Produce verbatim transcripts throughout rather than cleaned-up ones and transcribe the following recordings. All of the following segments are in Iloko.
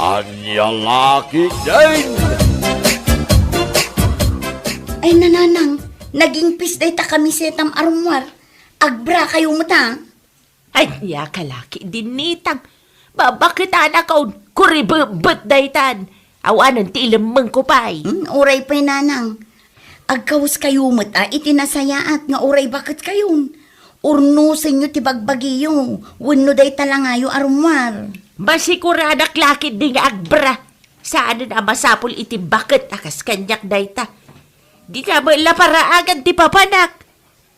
Ania la ketdin? Ay, nanang, nagingpis dayta kamisetam a rummuar. Agbra kayo met, a? Ania ka la ketdin, Ninang? Babaketanakon, kuribebbet daytan. Awanen ti ilemmengko pay. Hmm, uray pay, nanang. Agkawes kayo met a iti nasayaat nga uray baket kayon. Urnosenyo ti bagbagiyo, wenno dayta langayo a rummuar. Masiguradak la ketdi nga agbra. Saanen a masapul iti baket a kas kaniak dayta. Dita met la paraagan ti papanak.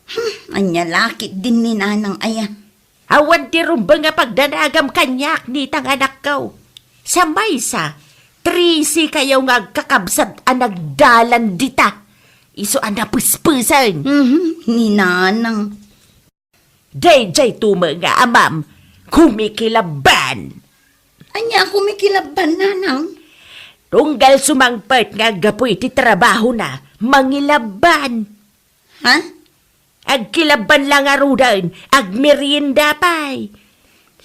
Hmm, ania la ketdin, Ninang, aya? Awan ti rumbeng a pagdanagam kaniak, Ninang, anakko. Sa maysa, trese kayo nga agkakabsat a nagdalan dita. Isu a napespesen. Mhm, ni nanang. Daydiay to met nga amam, kumikilabban. Ania a kumikilabban, nanang? Tunggal sumangpet nga aggapu iti trabahona, mangilabban. Ha? Agkilabban la ngaruden, agmerienda pay.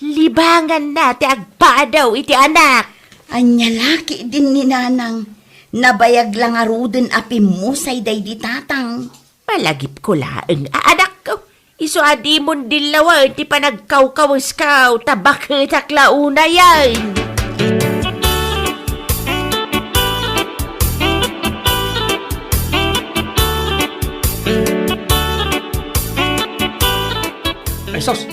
Libanganna ti agpadaw iti anak. Ania la ketdin ni nanang, nabayag la ngaruden a pimmusay daydi tatang. Malagipko laeng a anakko, isu a dimon dillawen ti panagkawkawesko, ta baketak la unayen. Ay sus,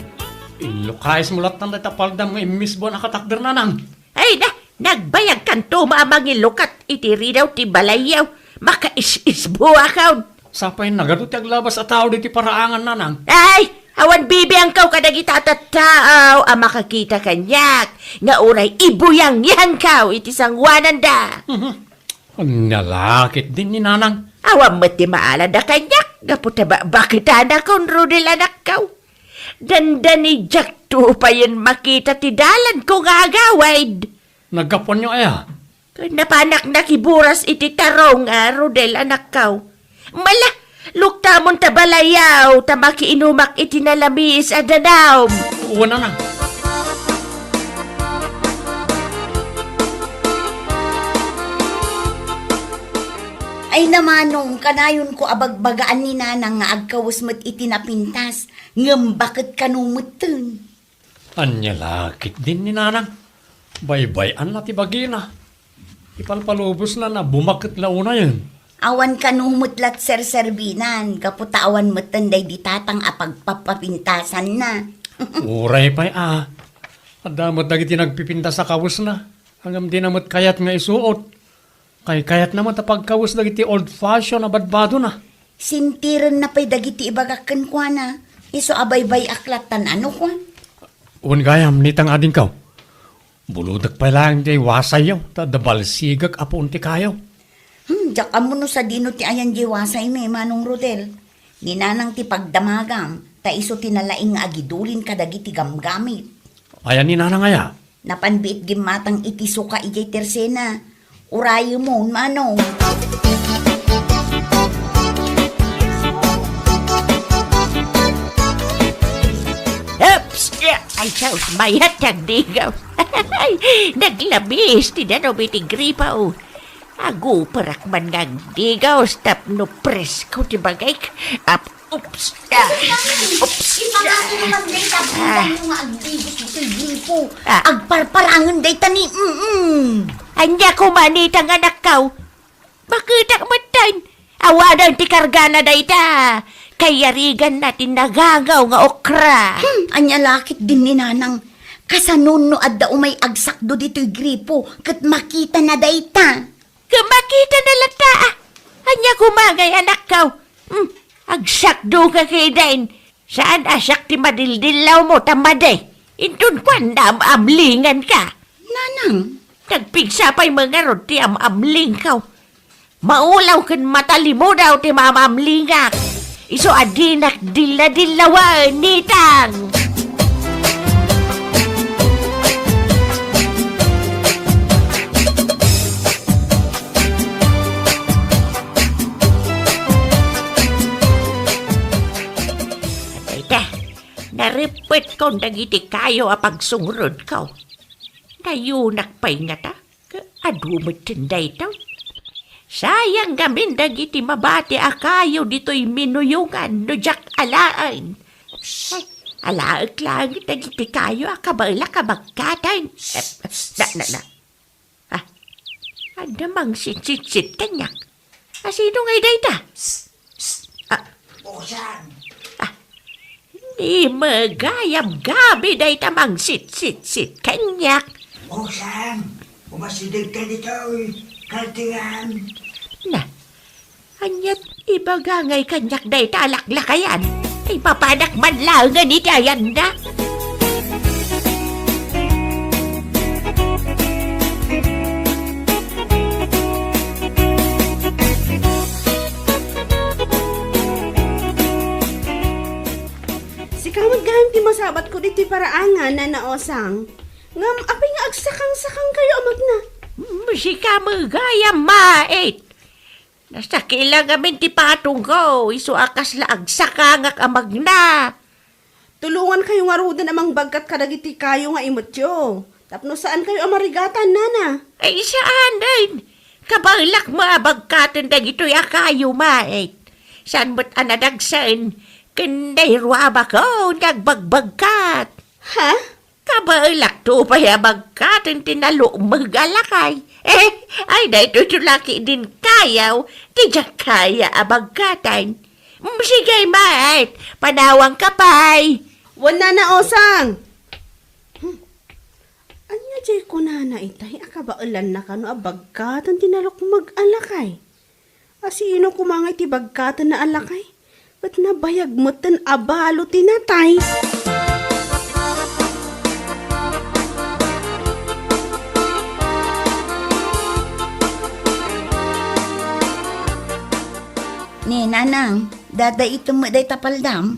inlukayesmo lattan dayta paldam nga immisbo a nakatakder, nanang. Ay na, nagbayagkanto met a mangilukat iti ridaw ti balayyo. Makaisisbo a kaon. Sapay nagadu ti aglabas a tao diti paraangan, nanang. Ay, awan bibiangko kadagita a tattao a makakita kaniak nga uray ibuyangyangko iti sangoananda. Mhm. Ania la ketdin ni nanang? Awan met ti maalada kaniak gapu ta babaketanakon, Rodel, anakko. Dandani diakto payen makita ti dalanko nga agawid. Naggapuanyo aya? Ken napanak nakiburas iti tarong a, Rodel, anakko. Mala, luktamon ta balayyo, ta makiinumak iti nalamiis a danum. Wen, nanang. Ay, namanong, kanayonko a bagbagaan ni nanang nga agkawes met iti napintas, ngem baket kano metten. Ania la ketdin ni nanang? Baybay-anna ti bagina. Ipalpalubosna a bumaket la unayen. Awan kano met la ti serserbinan, gapu ta awan metten daydi tatang a pagpapapintasanna. Uray pay a. Adda met dagiti nagpipintas a kawesna. Ngem dina met kayat nga isuot. Kaykayatna met a pagkawes dagiti old fashion a badbadona. Sintirenna pay dagiti ibagak kenkuana, isu a baybay-ak lattan a no kua. Wen gayam, ni tang adingko. Bulodek pay laeng diay wasayyo, ta adda balsigek a puon ti kayo. Hmm, diak ammo no sadino ti ayan diay wasaymi, Manong Rodel. Ni nanang ti pagdamagam, ta isu ti nalaing nga agidulin kadagiti gamgamit. Ayan ni nanang aya? Napan biit gimmatang iti suka idiay tersena. Urayemon, Manong. Oops! Ay, sus, mayat ti agdigaw. Naglabis ti danum iti gripo. Aguperak man nga agdigaw tapno presko ti bagik. Ap-, oops. Ah, oops. Ipangako man dayta, ah, nga agdigos ditoy gripo. Ah. Agparparangen dayta ni, mm. Ania koma ni tang anakko? Baketak metten. Awanen ti kargana dayta. Kayariganna ti nagangaw nga okra. Hmm, ania la ketdin ni nanang? Kasano no adda umay agsakdo ditoy gripo ket makitana dayta? Ket makitana latta, a. Ania koma ngay anakko? Hmm, agsakdo ka ketdin. Saan a siak ti madildillawmo ta madi. Inton kuan, naam-amlingan ka. Nanang. Nagpigsa pay ngarud ti am-amlingko. Maulaw ken matalimudaw ti maam-amlingak. Isu a dinak dilla-dillawen, nitang. Dayta, narippetkon dagiti kayo a pagsungrudko. Nayunak pay ngata. Adu metten daytoy. Sayang ngamin dagiti mabati a kayo ditoy minuyongan no diak alaen. Ay, alaek laeng dagiti kayo a kabaelak a bagkaten. Eh, na, na, na. Ah, adda mangsitsitsit kaniak. A, sino ngay dayta? Ah, Usang! Ah, ni magayam gabi dayta mangsitsitsit kaniak. Usang! Umasideg ka ditoy, kaltiran! Na, aniat ibaga ngay kaniak dayta a laklakayan? Ay, mapanak man laengen iti ayanna. Sika met gayam ti masabatko ditoy paraangan, Nana Osang. Ngem apay nga agsakang-sakang kayo a magna? Mm, sika met gayam, mait. Nasakit la ngamin ti patongko, isu a kasla agsakangak a magna. Tulongan kayo ngaruden a mangbagkat kadagiti kayo nga imetyo, tapno saan kayo a marigatan, nana. Ay, saan, ay. Kabaelak met a bagkaten dagitoy a kayo, mait. Saan met a nadagsen, ken nairua a bako nga agbagbagkat. Ha? Kabaelakto pay a bagkaten ti nalukmeg a lakay. Eh, ay, daytoy ti laki din kayaw, ti diak kaya a bagkaten. Mm, sige, mait, panawangka pay. Wen, Nana Osang. Hmm. Ania diay kunana itay a kabaelanna kano a bagkaten ti nalukmeg a lakay? A sino koma nga iti bagkatenna a lakay? Ket nabayag metten a balo ti natay. Ni, nanang, dadaitem met dayta paldam?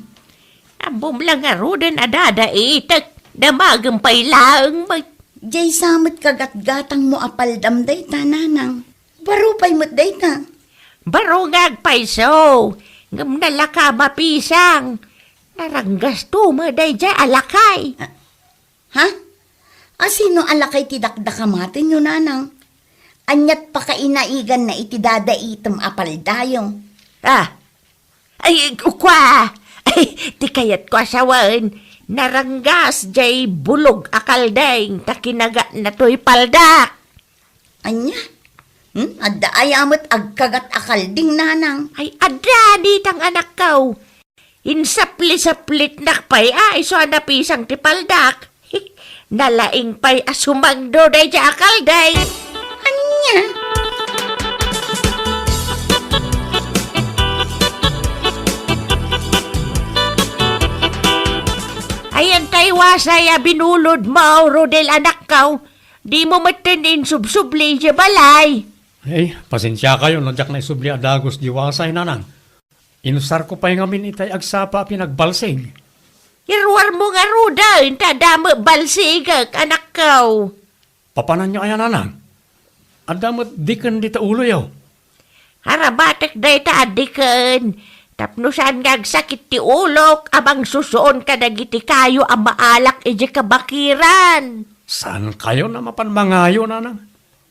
Ammom la ngaruden a dadaitek, damagem pay laeng met. Diay sa met kagatgatangmo a paldam dayta, nanang. Baro pay met dayta. Baro nga agpayso, ngem nalaka mapisang. Naranggasto met daydiay a lakay. Ah, ha? A sino a lakay ti dakdakamatenyo, nanang? Aniat pakainaiganna iti dadaitem a paldayo? Ah, ay, kua! Ay, ti kayatko a sawen, naranggas diay bulog a kalding ta kinagatna toy paldak. Ania? Hmm? Adda aya met agkagat a kalding, nanang? Ay, adda, ditang anakko. Insapli-saplitnak pay a isu a napisang ti paldak. Nalaing pay a sumangdo daydiay a kalding. Ania? Ayan tay wasay a binulodmo, Rodel, anakko. Dimo metten insubsubli idiay balay. Ay, pasensiakayo no diak naisubli a dagus diay wasay, nanang. Inusarko pay ngamin itay agsapa a pinagbalsig. Iruarmo ngaruden ta adda met balsigek, anakko. Papananyo aya, nanang? Adda met diken dita uloyo. Arabatek dayta a diken, tapno saan nga agsakit ti ulok a mangsusuon kadagiti kayo a maalak idiay kabakiran. Saankayon a mapan mangayo, nanang?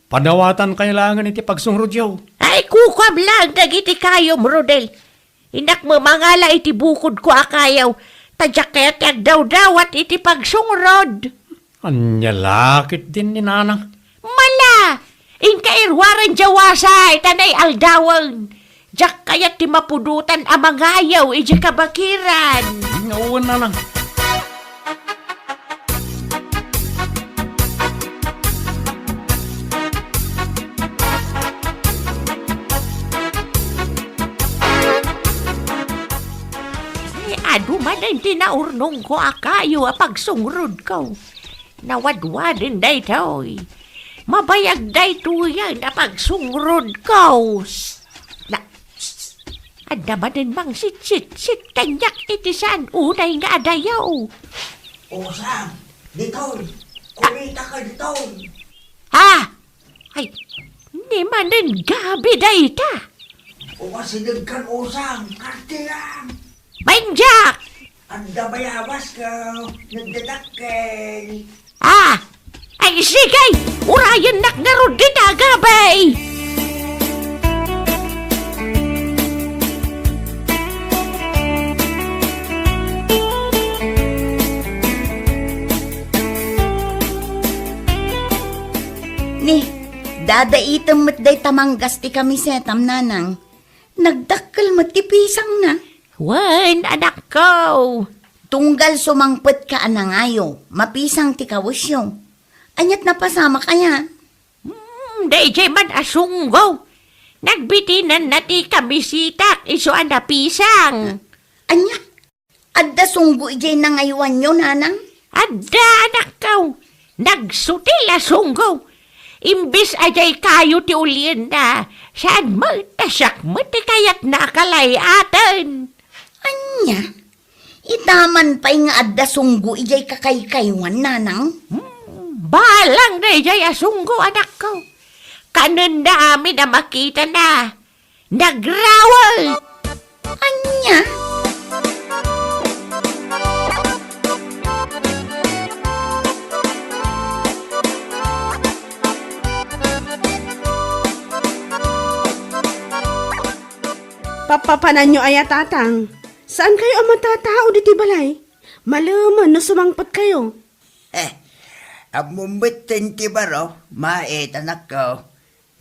Padawatankayo laengen iti pagsungrodyo. Ay, kukuam laeng dagiti kayom, Rodel. Innak met mangala iti bukodko a kayo, ta diak kayat ti agdawdawat iti pagsungrod. Ania la ketdin ni nanang? Mala! Inka iruaren diay wasay ta naialdawen. Diak kayat ti mapudotan a mangayo idiay kabakiran. Nga wen, nanang. Ay, adu manen ti naurnongko a kayo a pagsungrodko. Nawadwaden daytoy. Mabayag daytoyen a pagsungrodko. Na, adda manen mangsitsitsit kaniak iti saan unay nga adayo. Usang, ditoy. Kumitaka ditoy. Ha? Ay, ni manen gabi dayta. Umasideg kan usang, kartiran. Manjak! Adda bayawas ka, nagdadakkel. Ah! Ay, sige! Ura Ayannak ngarud dita, Gabay! Ni, dadaitem met dayta manggas ti kamisetam, nanang. Nagdakkel met ti pisangna. Wen, anakko. Tunggal sumangpetka a nangayo, mapisang ti kawesyo. Aniat napasamak aya? Hmm, daydiay man a sunggo. Nagbitinanna ti kamisetak isu a napisang. Ania? Adda sunggo idiay nangayoanyo, nanang? Adda, anakko. Nagsutil a sunggo. Imbes a diay kayo ti ulienna, saan met ta siak met ti kayatna a kalay-aten. Ania? Ita man pay nga adda sunggo idiay kakaykayoan, nanang? Hmm, balang daydiay a sunggo, anakko. Kanenna amin a makitana. Nagrawel! Ania? Papapananyo aya, tatang? Saan kayo a matatao ditoy balay? Malemen no sumangpet kayo. Eh, ammom met ti baro, Maet, anakko.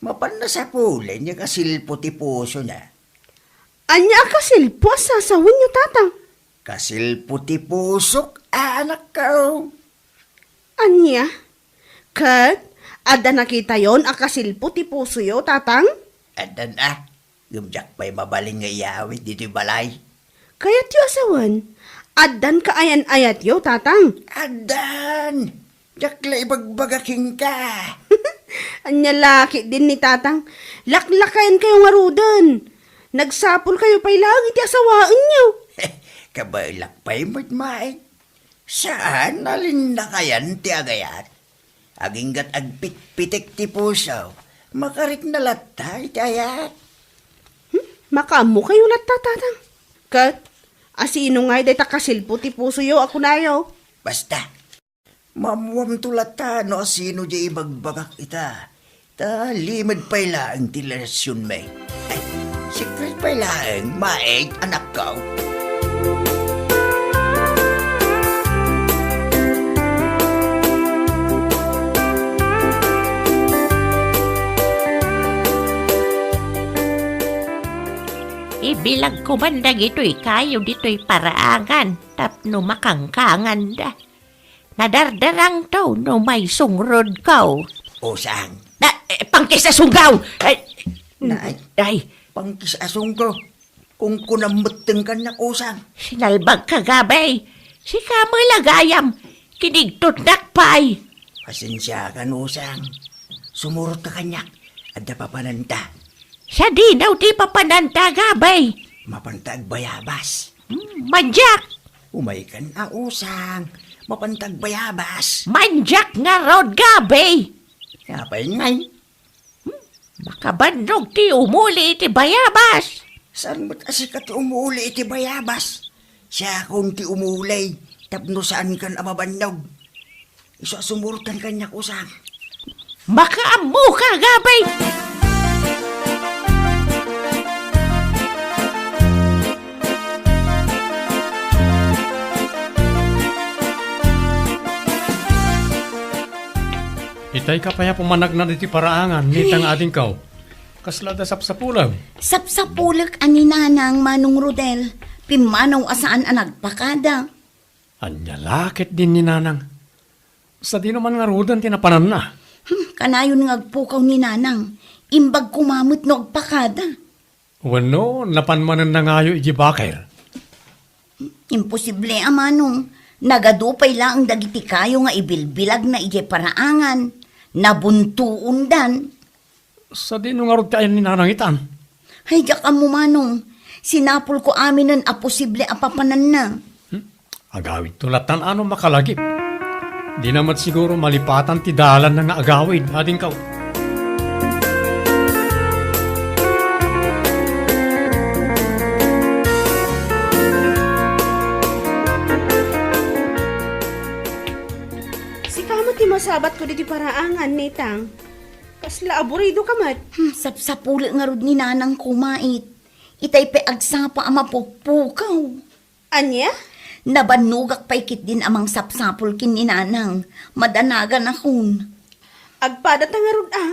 Mapan nasapulen nga kasilpo ti pusona. Ania a kasilpo a sasawenyo, tatang? Kasilpo ti pusok, a, anakko. Ania? Ket adda nakitayon a kasilpo ti pusoyo, tatang? Addan a, ngem diak pay mabalin nga iyawid ditoy balay. Kayatyo a sawen, addan kaayan-ayatyo, tatang? Addan! Diak la ibagbaga kenka. Ania la ketdin ni tatang? Laklakayan kayo ngaruden. Nagsapul kayo pay laeng iti asawaenyo. Kabaelak pay met, Maet. Saan a linnakayan ti agayat. Aginggat agpitpitek ti puso, makarikna latta iti ayat. Hmm? Makaammo kayo latta, tatang. Ket, asino ngay dayta kasilpo ti pusoyo a kunayo? Basta, maammoamto latta no asino diay ibagbagak ita. Ta limed pay laeng ti relasionmi. Ay, secret pay laeng, Maet, anakko. Ibilagko man dagitoy kayo ditoy paraangan tapno makangkanganda. Nadardarangto no maisungrod ko. Usang. Na, eh, pangkis a sunggaw! Ay, Nay, ay, pangkis a sunggaw. Kunkunam metten kaniak, Usang. Sinalbagka, Gabay. Sika met la gayam. Kinigtotnak pay. Pasensiakan, Usang. Sumurotka kaniak. Adda papananta. Sadino ti papananta, Gabay? Mapanta agbayabas. Hmm, mandiak! Umaykan a, Usang. Mapanta agbayabas. Mandiak ngarud, Gabay! Apay ngay? Hmm, makabannog ti umuli iti bayabas. Saan met a sika ti umuli iti bayabas? Siakon ti umuli tapno saankan a mabannog. Isu a sumurotkan kaniak, Usang. Makaammoka, Gabay! Itay ka pay a pumanagna iti paraangan, nita nga adingkaw. Kasla adda sapsapulem? Sapsapulek a ni Nanang, Manong Rodel. Pimmanaw a saan a nagpakada. Ania la ketdin ni Nanang? Sadino man ngaruden ti napananna? Hmm, kanayon nga agpukaw ni Nanang. Imbag koma met no agpakada. Wenno, napan manen nangayo idiay baker? Imposible a, Manong. Nagadu pay laeng dagiti kayo nga ibilbilagna idiay paraangan. Nabuntoondan. Sadino ngarud ti ayan ni Nanang itan? Ay, diak ammo, Manong. Sinapulko aminen a posible a papananna. Hmm? Agawidto lattan a no makalagip. Dina met siguro malipatan ti dalanna nga agawid, adingkaw. Sika met ti Sabatko ditoy paraangan, Nitang. Kasla aburido ka met. Hmm, sapsapulek ngarud ni Nanang ko, Mait. Itay pay agsapa a mapukpukaw. Ania? Nabannogak pay ketdin a mangsapsapul ken ni Nanang. Madanaganakon. Agpadata ngarud a.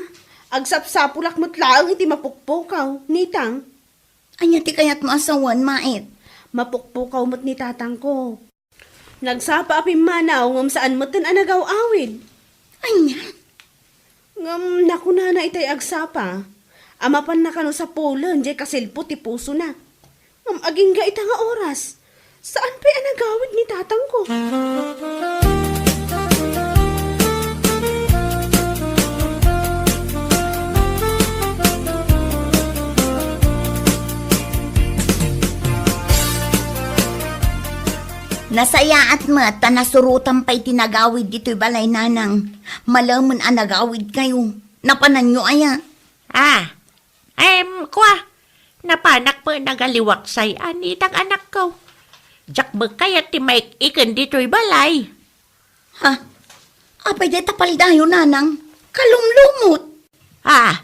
Agsapsapulak met laeng iti mapukpukaw, Nitang. Ania ti kayatmo a sawen, Mait? Mapukpukaw met ni tatangko. Nagsapa a pimmanaw ngem saan metten a nagaw-awid. Ania? Ngem nakunana itay agsapa a mapanna kano sapulen diay kasilpo ti pusona. Ngem agingga ita nga oras, saan pay a nagawid ni tatangko. Nasayaat met ta nasurotan pay ti nagawid ditoy balay, Nanang. Malemen a nagawidkayo. Napananyo aya? Ah, em, kua, napanak met nagaliwaksay a Nitang, anakko. Diak met kayat ti maik-iken ditoy balay. Ha? Apay dayta paldayo, Nanang? Kalumlumot. Ah,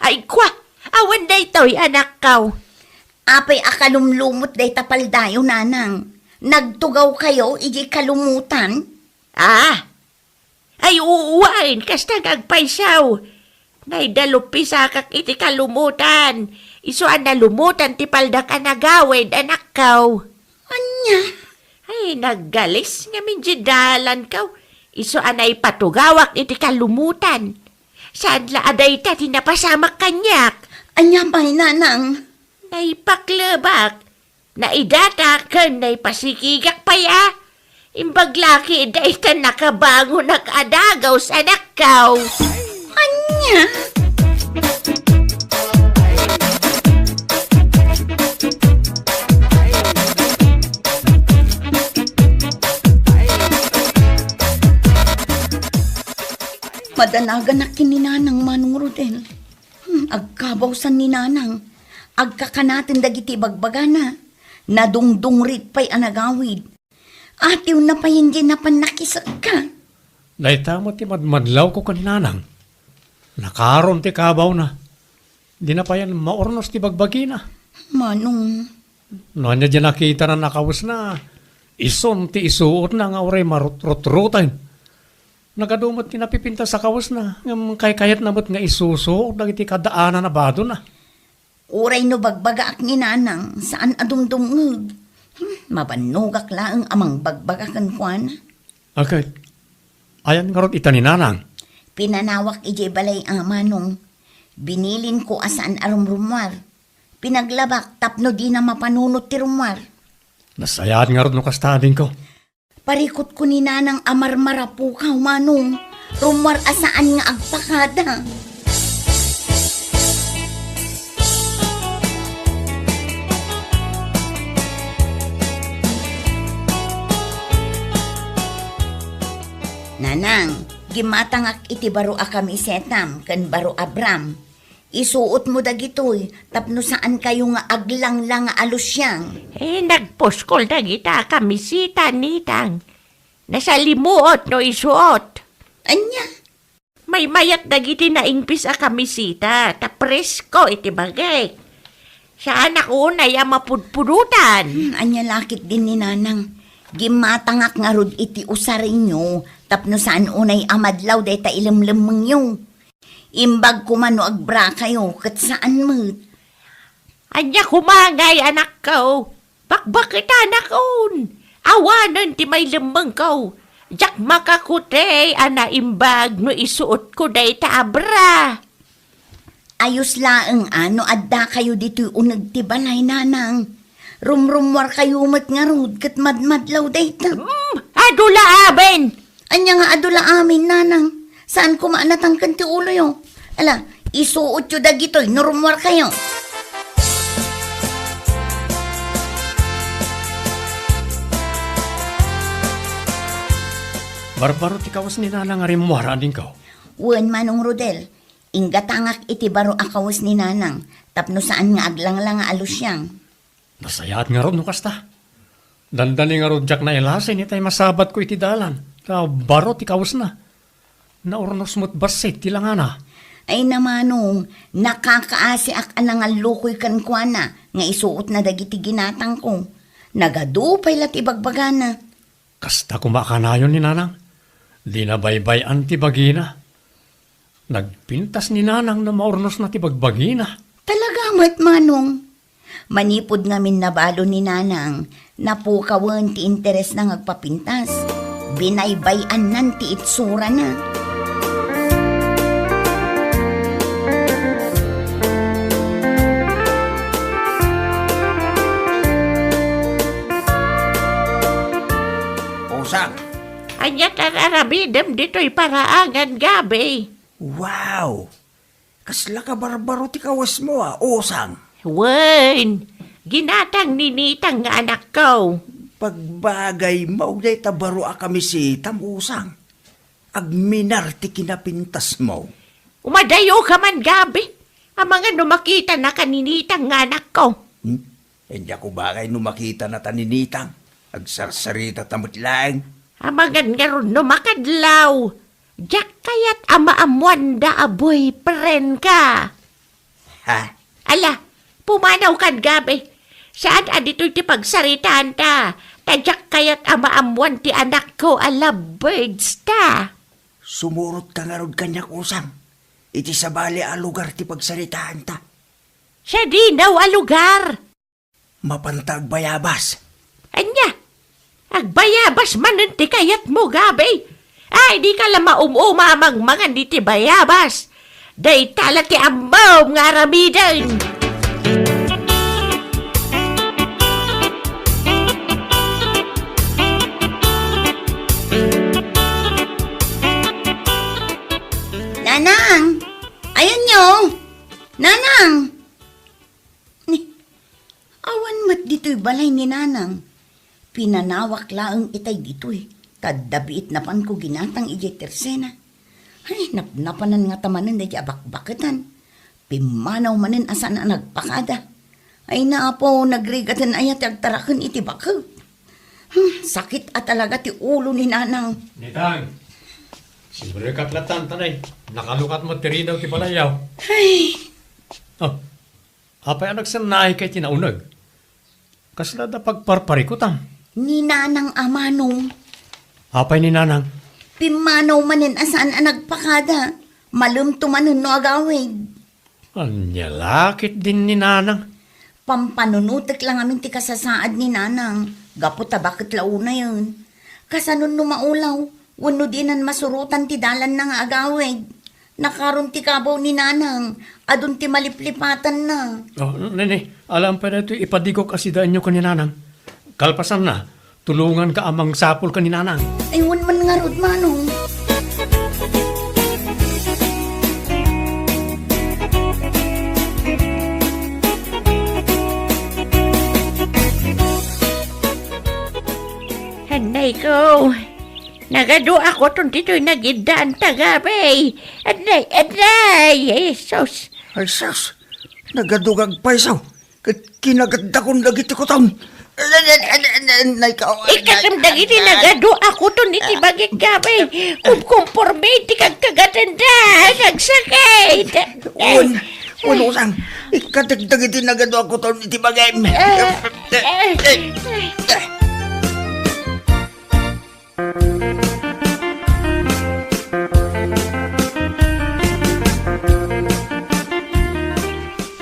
ay, kua, awan daytoy, anakko. Apay a kalumlumot dayta paldayo, Nanang? Nagtugawkayo idiay kalumutan? Ah, ay, uu, wen, kasta nga agpayso. Naidaluppisakak iti kalumutan. Isu a nalumutan ti paldak a nagawid, anakko. Ania? Ay, naggalis ngamin diay dalanko. Isu a naipatugawak iti kalumutan. Saan la a dayta ti napasamak kaniak? Ania pay, Nanang? Naipaklebak. Naidatak ken naipasikigak pay a. Imbag la ketdi ta nakabangonak a dagus, anakko. Ania? Madanaganak ken ni Nanang, Manong Rodel. Hmm, agkabawsan ni Nanang. Agkakanaten dagiti bagbagana. Nadungdungrit pay a nagawid. Atiwna pay diay napan nakisekka. Dayta met ti madmadlawko ken ni Nanang. Nakaron ti kabawna. Dina payen maurnos ti bagbagina. Manong. No ania diay nakitana a kawesna, isun ti isuotna nga uray marutrotroten. Nagadu met ti napipintas a kawesna, ngem kaykayatna met nga isusuot dagiti kaddaan a badona. Uray no bagbagaak ni Nanang, saan a dumdumngeg. Hmm, mabannogak laeng a mangbagbaga kenkuana. Ket, ayan ngarud ita ni Nanang? Pinanawak idiay balay a, Manong. Binilinko a saan a rumrummuar. Pinaglabak tapno dina mapanunot ti rummuar. Nasayaat ngarud no kasta, adingko. Parikutko ni Nanang a marmarapukaw, Manong. Rummuar a saan nga agpakada. Nanang, gimmatangak iti baro a kamisetam ken baro a bram. Isuotmo dagitoy tapno saankayo nga aglanglang a lusiang. Eh, nagpuskol dagita a kamiseta, Nitang. Nasalimuot no isuot. Ania? Maymayat dagiti naingpis a kamiseta, ta presko iti bagik. Saanak unay a mapudpudotan. Hmm, ania la ketdin ni Nanang? Gimmatangak ngarud iti usarenyo tapno saan unay a madlaw dayta ilemlemmengyo. Imbag koma no agbrakayo, ket saan met. Ania koma ngay, anakko? Bakbaketanakon. Awanen ti mailemmengko. Diak makakutey a naimbag no isuotko dayta a bra. Ayos laeng a no addakayo ditoy uneg ti balay, Nanang. Rumrummuarkayo met ngarud ket madmadlaw dayta. Hmm, adu la amin. Ania nga adu la amin, Nanang? Saan koma a natangken ti uloyo? Ala, isuotyo dagitoy no rummuarkayo. Barbaro ti kawes ni Nanang a rimmuar, adingko. Wen, Manong Rodel, inggatangak iti baro a kawes ni Nanang tapno saan nga aglanglang a lusiang. Nasayaat ngarud no kasta. Dandani ngarud diak nailasin itay masabatko iti dalan, ta baro ti kawesna. Naurnos met bassit ti langana. Ay na, Manong, nakakaasiak a nangallukoy kenkuana nga isuotna dagiti ginatangko. Nagadu pay la ti bagbagana. Kasta koma a kanayon ni Nanang. Dina baybay-an ti bagina. Nagpintas ni Nanang no maurnosna ti bagbagina. Talaga met, Manong. Manipud ngamin nabalo ni Nanang, napukawen ti interesna nga agpapintas. Binaybay-annan ti itsurana. Usang. Ania ti ar-aramidem ditoy paraangan, Gabi? Wow! Kasla kabarbaro ti kawesmo a, Usang. Wen, ginatang ni Nitang nga anakko. Pagbagaymo, dayta baro a kamisitam, Usang. Agminar ti kinapintasmo. Umadayoka man, Gabi. Amangan no makitanaka ni Nitang nga anakko. Hmm? Diak ubaga no makitanata ni Nitang. Agsarsaritata met laeng. Amangan ngarud no makadlaw. Diak kayat a maammoanda a boyfriendka. Ha? Ala, pumanawkan, Gabi. Saan a ditoy ti pagsaritaanta, ta diak kayat a maammoan ti anakko a lovebirds ta. Sumurotka ngarud kaniak, Usang. Iti sabali a lugar ti pagsaritaanta. Sadino a lugar? Mapanta agbayabas. Ania? Agbayabas manen ti kayatmo, Gabi? Ay, dika la maum-uma a mangmangan iti bayabas. Dayta la ti ammom nga aramiden. Nanang! Ayanyo! Nanang! Ni, awan met ditoy balay ni Nanang. Pinanawak laeng itay ditoy, ta adda biit napanko ginatang idiay tersena. Ay, napnapanan ngata manen daydi a bakbaketan. Pimmanaw manen a saan a nagpakada. Ay, Apo, nagrigaten aya ti agtaraken iti baket. Hmm, sakit a talaga ti ulo ni Nanang. Nitang, simrekak latta, tanay. Nakalukat met ti ridaw ti balayyo. Ay. Oh, Apay a nagsannaayka iti nauneg? Kasla adda pagparparikutam? Ni Nanang a, Manong. Apay ni Nanang? Pimmanaw manen a saan a nagpakada. Malemto manen no agawid. Ania la ketdin ni Nanang? Pampanunotek la ngamin ti kasasaad ni Nanang. Gapu ta baket la unayen. Kasano no maulaw? Wenno dinan masurotan ti dalanna nga agawid. Nakaron ti kabaw ni Nanang, adun ti maliplipatanna. Oh, nene, alam pay daytoy ipadigok a sidaenyo ken ni Nanang. Kalpasanna, tulonganka a mangsapul ken ni Nanang. Ay, wen man ngarud, Manong. Anay ko. Nagadu a kuton ditoy nagiddaanta, Gabi. Anay, anay, Jesus. Ay, sus. Nagadu nga agpayso. Ket kinagatdakon dagiti kuton. Nay, ka-, ikatem dagiti nagadu a kuton iti bagik, Gabi. Kumkumpormi ti kagkagatenda. Nagsakit. Wen, wen, Usang. Ikatek dagiti nagadu a kuton iti bagim. Eh, eh.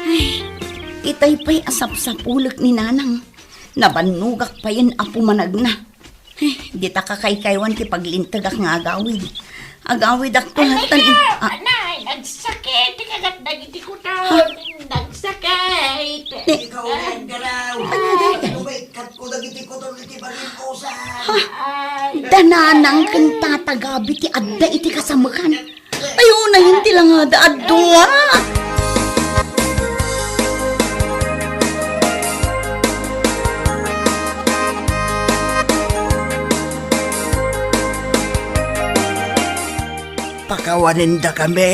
Ay, itay pay a sapsapulek ni Nanang. Nabannogak payen a pumanagna. Ay, dita kakaykaywan ti paglintegak nga agawid. Agawidakto. Anay, natan in-, ah. Anay, nagsakit ti kagat dagiti kuton. Ha? Nagsakit. Ni- Ikaw, Garaw. Ano ba ikkat ko dagiti kuton iti bagim, Usang? Ha? Ay, da Nanang ken Tata Gabi ti adda iti kasamekan. Ay, unayen ti langada a dua. Pakawanendakami,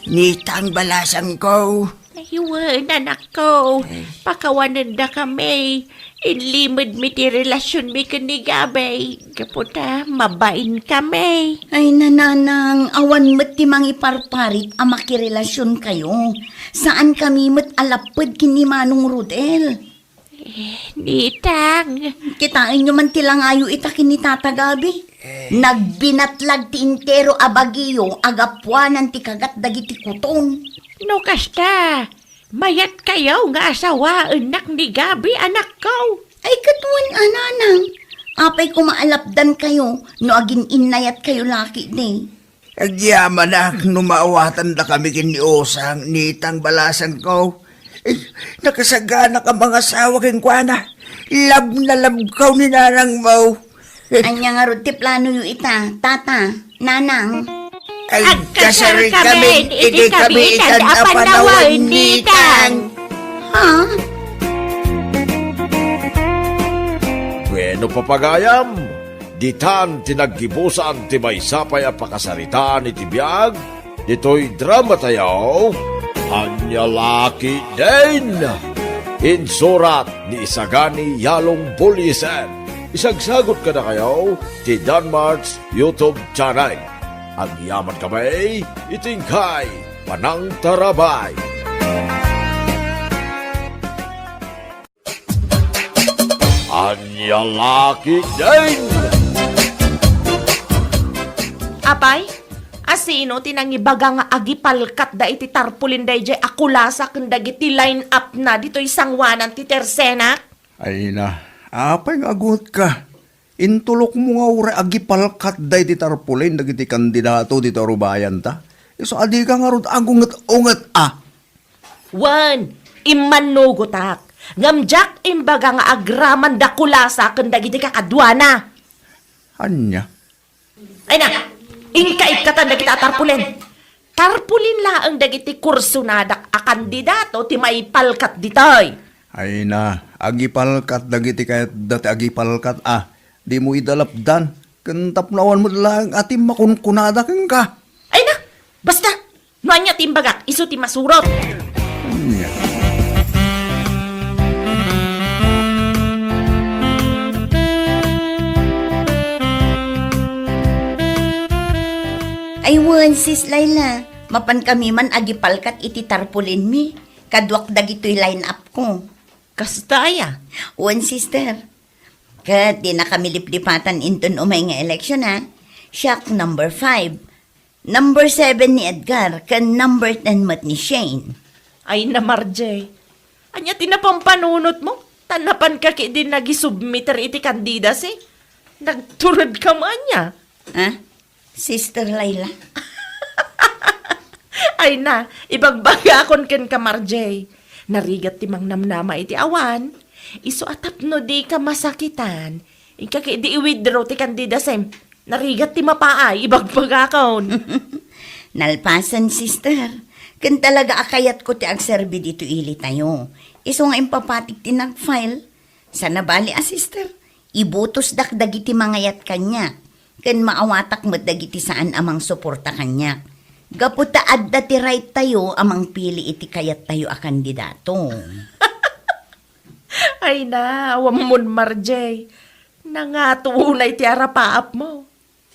Nitang balasangko. Ay, wen, anakko. Ay. Pakawanendakami. Inlimedmi ti relasionmi ken ni Gabby, gapu ta mabainkami. Ay, nanang, awan met ti mangiparparit a makirelasionkayo. Saankami met a lapped ken ni Manong Rodel. Eh, Nitang. Kitaenyo man ti langayo ita ken ni Tata Gabby. Nagbinatlag ti entero a bagiyo a gapuanan ti kagat dagiti kuton. No kasta, mayatkayo nga asawaennak ni Gabby, anakko. Ay, ket wen a, nanang. Apay koma a lapdankayo no agin-innayatkayo la ketdi? Agyamanak no maawatandakami ken ni Osang, Nitang, balasangko. Eh, nakasaganak a mangasawa kenkuana. Love na love ko ni nanangmo. Ania ngarud ti planoyo ita, tata, nanang? Agkasarkami iti kabiitan a panawen, Nitang. Ha? Bueno, papagayam, ditan ti naggibusan ti maysa pay a pakasaritaan iti biag ditoy dramatayo, Ania La Ketdin. Insurat ni Isagani Yalong Buliesen. Isagsagut kadakayo ti Danmart's YouTube channel. Agyamankami iti inkay panangtarabay. Ania La Ketdin! Apay, asino ti nangibaga nga agipalkatda iti tarpulin daydiay a kulasa ken dagiti line-up na ditoy sanguanan ti Tersenak? Ay na, apay nga agungetka? Intulokmo nga uray agipalkatda iti tarpulin dagiti kandidato ditoy rubayanta. Isu a dika ngarud agunget-unget a. Wen, immannugotak. Ngem diak imbaga nga agraman da kulasa ken dagiti kakaduana. Ania? Ay na, inka ikkatan dagita a tarpulin. Tarpulin laeng dagiti kursonadak a kandidato ti maipalkat ditoy. Ay na, agipalkat dagiti kayatda ti agipalkat a. Dimo ida lapdan. Ken tapno awan met laeng a ti makunkunada kenka. Ay na, basta! No ania ti imbagak, isu ti masurot. Ania? Ay wen, Sis Laila, mapankami man agipalkat iti tarpulinmi, kaduak dagitoy line-up ko. Kasta aya? Wen, sister. Ket dinakami liplipatan inton umay nga eleksyon, a. Siak number five. Number seven ni Edgar, ken number ten met ni Shane. Ay na, Marjay. Ania ti napampanunotmo? Ta napanka ketdi nagisubmiter iti candidacy? Nagturedka met ania? Ha? Sister Laila. Ay na, ibagbagakon kenka, Marjay. Narigat ti mangnamnama iti awan. Isu a tapno dika masakitan, inka ketdi i-withdraw ti candidacym. Narigat ti mapaay, ibagbagakon. Nalpasen, sister. Ken talaga a kayatko ti agserbi ditoy ilitayo. Isu nga impapatik ti nag-file. Sana bali a, sister, ibutosdak dagiti mangayat kaniak, ken maawatak met dagiti saan a mangsuporta kaniak. Gapu ta adda ti right tayo a mangpili iti kayattayo a kandidato. Ay na, awammon, Marjay. Nangato unay ti arapaapmo.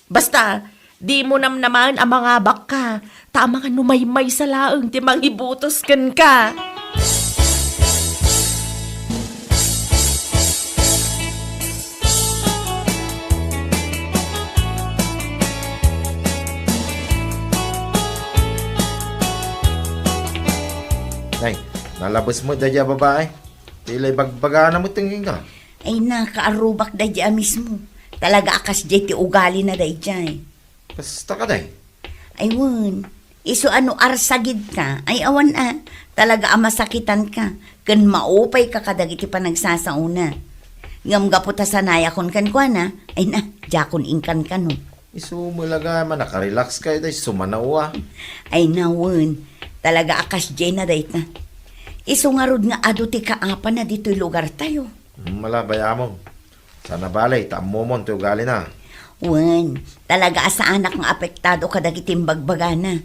Basta, dimo namnamaen a mangabakka, ta amangan no maymaysa laeng ti mangibutos kenka. Nay, nalabes met daydiay a babai. Ti la ibagbagana met kenka. Ay, nakaarrubak daydiay a mismo. Talaga a kasdiay ti ugalina daydiay. Kasta kadi? Ay, wen. Isu a no arsagidka, ay awan a. Talaga a masakitanka. Ken maupayka kadagiti panagsasaona. Ngem gapu ta sanayakon kenkuana, ay na, diakon inkankano. Isu met la gayam a nakarelaxka ita, isu man a wen. Ay na wen, talaga a kasdiayna dayta. Isu ngarud nga adu ti kaapana ditoy lugartayo. Mala, bay-amon. Sana bali, ta ammomon ti ugalina. Wen, talaga a saanak nga apektado kadagiti imbagbagana.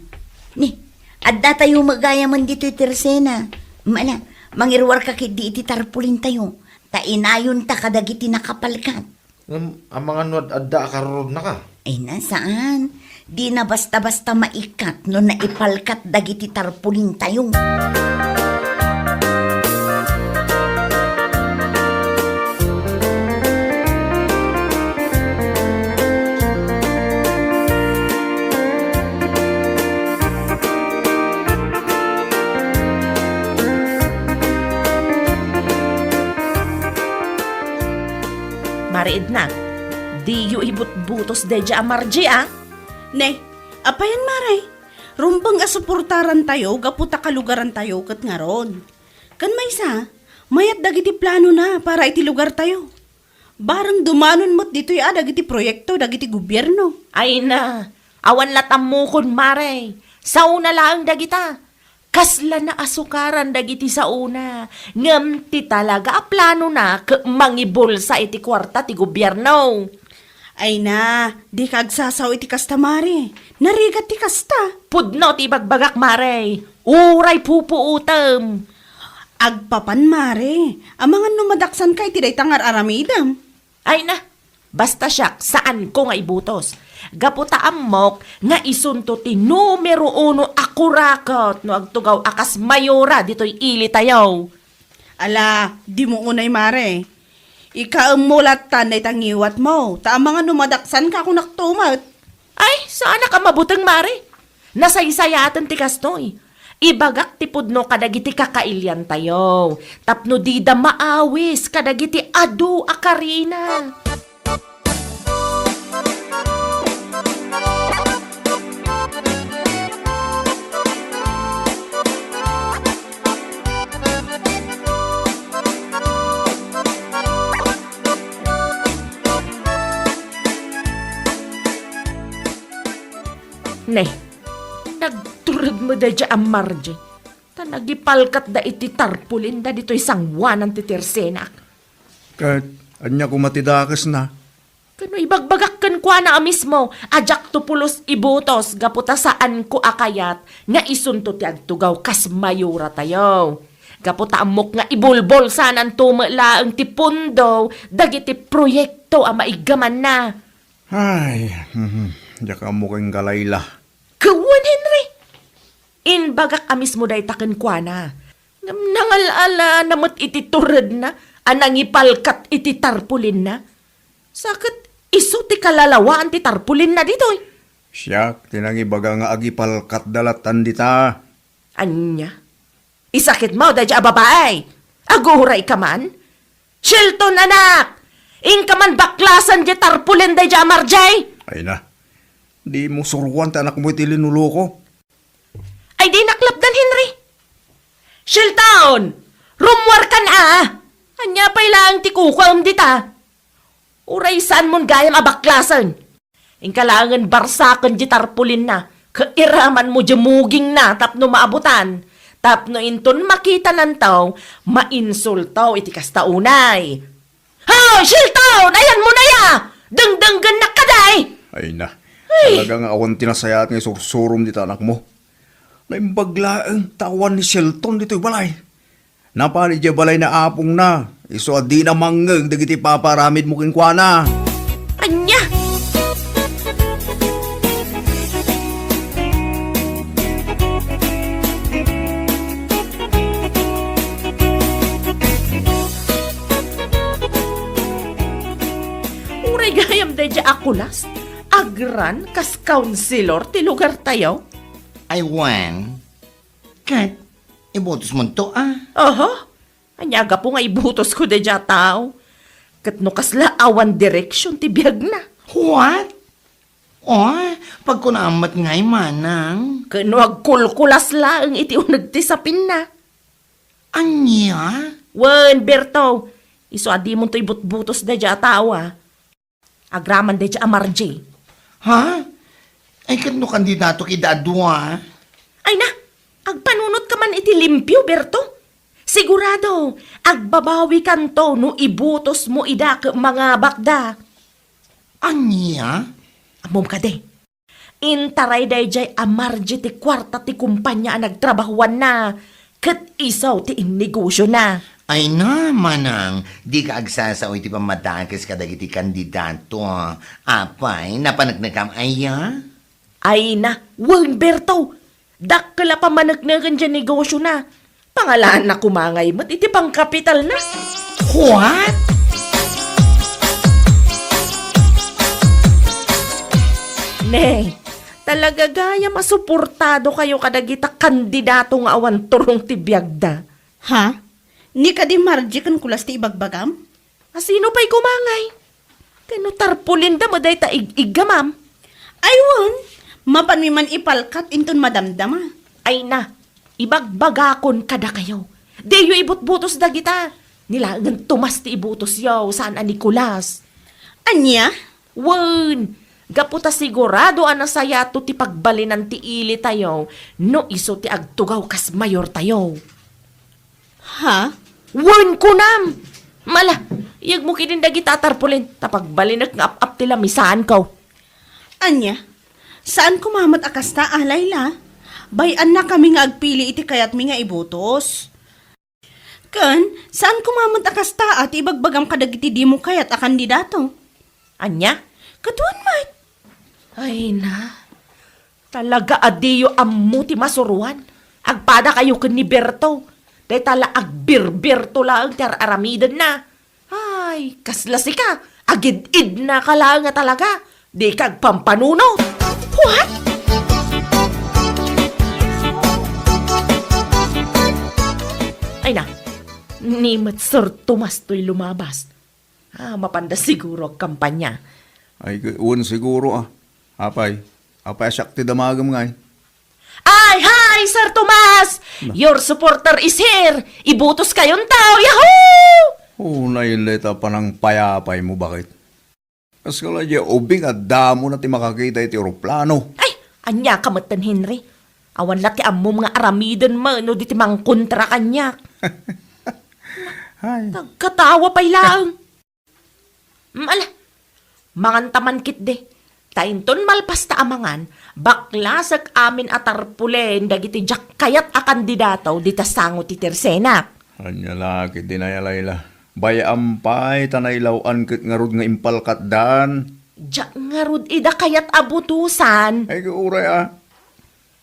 Ni, addatayo met gayamen ditoy Tercena. Mala, mangiruarka ketdi iti tarpulintayo. Ta inayonta kadagiti nakapalkat. Ngem amangan no ad-adda a karurudnaka? Ay na, saan. Dina basta-basta maikkat no naipalkat dagiti tarpulintayo. Mare Edna, diyo ibutbutos daydiay a Margie, a? Ne, apayen, Mare? Rumbeng a suportarantayo gapu ta kalugarantayo ket ngarud. Ken maysa, mayat dagiti planona para iti lugartayo. Bareng dumanon met ditoy a dagiti proyekto dagiti gobierno. Ay na, awan la tammokon, Mare. Saona laeng dagita. Kasla naasukaran dagiti saona, ngem ti talaga a planona ket mangibulsa iti kuarta ti gobierno. Ay na, dika agsasao iti kasta, Mare. Narigat ti kasta. Pudno ti ibagbagak, Mare. Uray pupuotem. Agpapan, Mare. Amangan no madaksanka iti dayta nga ar-aramidem. Ay na, basta siak, saanko nga ibutos. Gapu ta ammok nga isunto ti numero uno a kuraket no agtugaw a kas mayora ditoy ilitayo. Ala, dimo unay, Mare. Ikaemmo lattan dayta ngiwatmo, ta amangan no madaksanka a kunakto met. Ay, saanak a mabuteng, Mare. Nasaysayaten ti kastoy. Ibagak ti pudno kadagiti kakailiantayo, tapno dida maawis kadagiti adu a karina. Ne, nagtured met daydiay a Margie, ta nagipalkatda iti tarpulinda ditoy sangoanan ti tersenak. Ket ania koma ti dakesna? Ken no ibagbagak kenkuana a mismo a diakto pulos ibutos gapu ta saanko a kayat nga isunto ti agtugaw kas mayora tayo. Gapu ta ammok nga ibulbulsananto met laeng ti pondo dagiti proyekto a maiggamanna. Ay, mhm, diak ammo ken galayla. Ket wen, Henry, imbagak a mismo dayta kenkuana. Ngem nangal-alana met iti turedna a nangipalkat iti tarpulinna. Sa ket isu ti kalalawaan ti tarpulinna ditoy. Siak ti nangibaga nga agipalkatda lattan dita. Ania? Isakitmo daydiay a babai? Agurayka man? Shelton, anak! Inka man baklasen diay tarpulin daydiay a Margie! Ay na, dimo suroan ti anakmo iti linuluko. Ay, dinak lapdan, Henry! Shelton! Rummuarkan a! Ania pay laeng ti kukuam dita? Uray saanmon gayam a baklasen. Inka laengen barsaken diay tarpulinna, ket iramanmo diay mugingna tapno maabutan, tapno inton makitananto, mainsulto iti kasta unay. Ha, Shelton! Ayanmo na ya! Dengdenggennak kadi! Ay na, ay, talaga nga awan ti nasayaat nga isursurom dita anakmo. Naimbag laeng ta awan ni Shelton ditoy balay. Napan idiay balay ni apongna, isu a dina mangngeg dagiti ipapaaramidmo kenkuana. Ania? Uray gayam daydiay a Kulas, agran kas kaunsilor ti lugartayo. Ay, wen. Ket ibutosmonto a? Aha. Ania gapu nga ibutosko daydiay a tao? Ket no kasla awan direksion ti biagna. What? Oh, pagkunaam met ngay, manang. Ket no agkulkulas laeng iti uneg ti sapinna. Ania? Wen, Berto, isu a dimonto ibutbutos daydiay a tao, a. Agraman daydiay a Margie. Ha? Ay, ket no kandidato kida a dua? Ay na, agpanunotka man iti limpio, Berto. Sigurado, agbabawikanto no ibutosmo ida ket mangabakda. Ania? Ammom kadi, intaray daydiay a Margie ti kuarta ti kompania a nagtrabahoanna, ket isu ti innegosiona. Ay na, manang, dika agsasao iti pammadakes kadagiti kandidato. Apay, napaneknekam aya? Ay na, wen, Berto! Dakkel a pammanekneken diay negosiona. Pangalaanna koma ngay met iti pangkapitalna. What? Ne, talaga gayam a suportadokayo kadagita kandidato nga awan turong ti biagda. Ha? Ni kadi Margie ken Kulas ti ibagbagam? A sino pay koma ngay? Ken no tarpulinda met dayta ig-iggamam? Ay wen, mapanmi man ipalkat inton madamdama. Ay na, ibagbagakon kadakayo. Diyo ibutbutos dagita. Ni laengen Tomas ti ibutosyo, saan a Nicolas. Ania? Wen, gapu ta sigurado a nasayato ti pagbalinan ti ilitayo no isu ti agtugaw kas mayortayo. Ha? Wen, kunam! Mala, iyegmo ketdin dagita a tarpulin, ta pagbalinek nga ap-ap ti lamisaanko. Ania? Saan koma met a kasta, a, Laila? Bay-annakami nga agpili iti kayatmi nga ibutos. Ken, saan koma met a kasta, a, ti ibagbagam kadagiti dimo kayat a kandidato? Ania? Ket wen met. Ay na, talaga a diyo ammo ti masuroan. Agpadakayo ken ni Berto. Dayta la agbirberto laeng ti ar-aramidenna. Ay, kasla sika, agid-idnaka laeng a talaga. Dika agpampanunot. What? Ay na, ni met Sir Tomas toy lumabas. Ah, mapanda siguro agkampanya. Ay, wen siguro, a. Apay, apay a siak ti damagem ngay? Ay, hi, Sir Tomas! Na. Your supporter is here! Ibutoskayonto! Yahoo! O, naillet a panangpayapaymo, baket. Kas kala diay ubing a damona ti makakita iti eroplano. Ay, ania ka metten, Henry? Awan la ti ammom nga aramiden mano diti mangkontra kaniak. Ay. Nagkatawa pay laeng. Mm, ala, mangan ta man ketdi. Ta inton malpas ta a mangan, baklasek amin a tarpulen dagiti diak kayat a kandidato dita sango ti tersenak. Ania la ketdi, Laila? Bay-am pay ta nailaw-an ket ngarud nga impalkatdan. Diak ngarud ida kayat a butosan. Ay, uray a.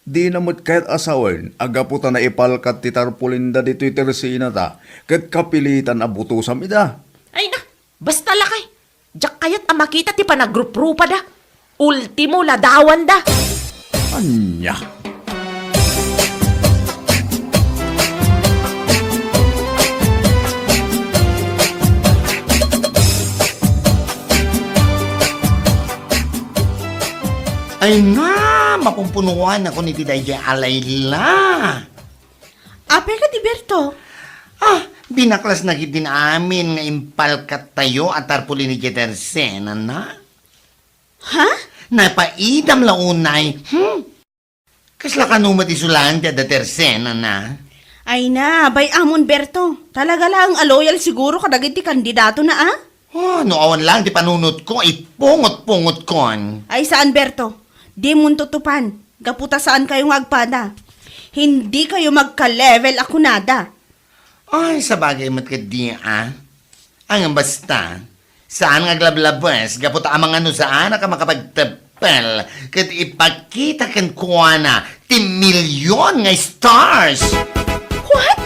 Dina met kayat a sawen a gapu ta naipalkat ti tarpulinda ditoy tersenata ket kapilitan a butosam ida. Ay na, basta lakay. Diak kayat a makita ti panagruprupada. Ultimo, ladawanda. Ania? Ay na, mapumpunuanakon iti daydiay a Laila. Apay kadi, Berto? Ah, binaklasna ketdin amin nga impalkattayo a tarpulin idiay tersenana. Ha? Napaidam la unay. Hmm? Kasla kano met isu laeng ti adda tersenana? Ay na, bay-amon, Berto. Talaga laeng a loyal siguro kadagiti kandidatona, a? Ah, no awan laeng ti panunotko, ipungot-pungotkon. Ay, saan, Berto. Dimon tutupan. Gapu ta saankayo nga agpada. Dikayo magka-level a kunada. Ay, sabagay met ketdi, a. Ngem basta, saan nga aglablabes gapu ta amangan no saanak a makapagteppel ket ipakita kenkuana ti milyon nga stars. What?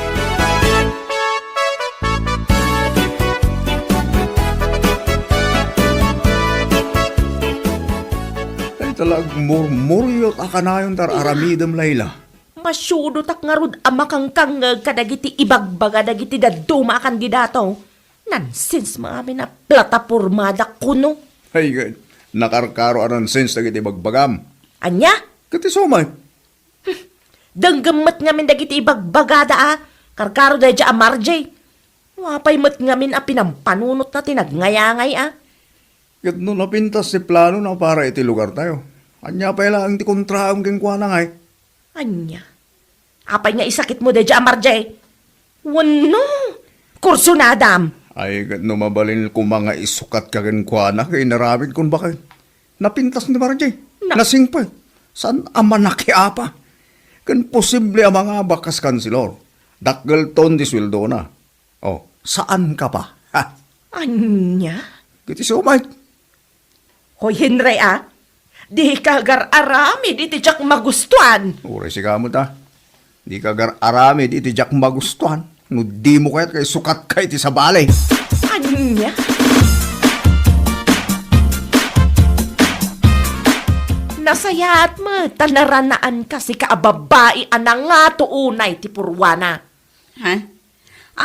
Dayta la agmurmuryot a kanayon ti ar-aramidem, Laila. Masiudotak ngarud a makangkangngeg kadagiti ibagbaga dagiti dadduma a kandidato. Nonsense met amin a platapormada kuno. Ay, nakarkaro a nonsense dagiti ibagbagam. Ania? Ket isu met. Denggem met ngamin dagiti ibagbagada a karkaro daydiay a Margie. Apay met ngamin a pinampanunotna ti nagngayangayan a. Ket no napintas ti planona para iti lugartayo, ania pay laeng ti kontraem kenkuana ngay? Ania? Apay nga isakitmo daydiay a Margie? Wenno, kursunadam? Ay, ket no mabalin koma nga isukatka kenkuana, ket inaramidkon baket. Napintas ni Margie. Na- Nasingpet. Saan a manakiapa? Ken posible a mangabak kas kanselor. Dakkelton ti sueldona. Oh, saan ka pa? Ha? Ania? Ket isu met. Hoy, Henry, a? Dika agar-aramid iti diak magustuan. Uray sika met, a. Dika agar-aramid iti diak magustuan. No dimo kayat nga isukatka iti sabali. Ania? Nasayaat met ta naranaanka sika a babbai a nangato unay ti purwana. Ha?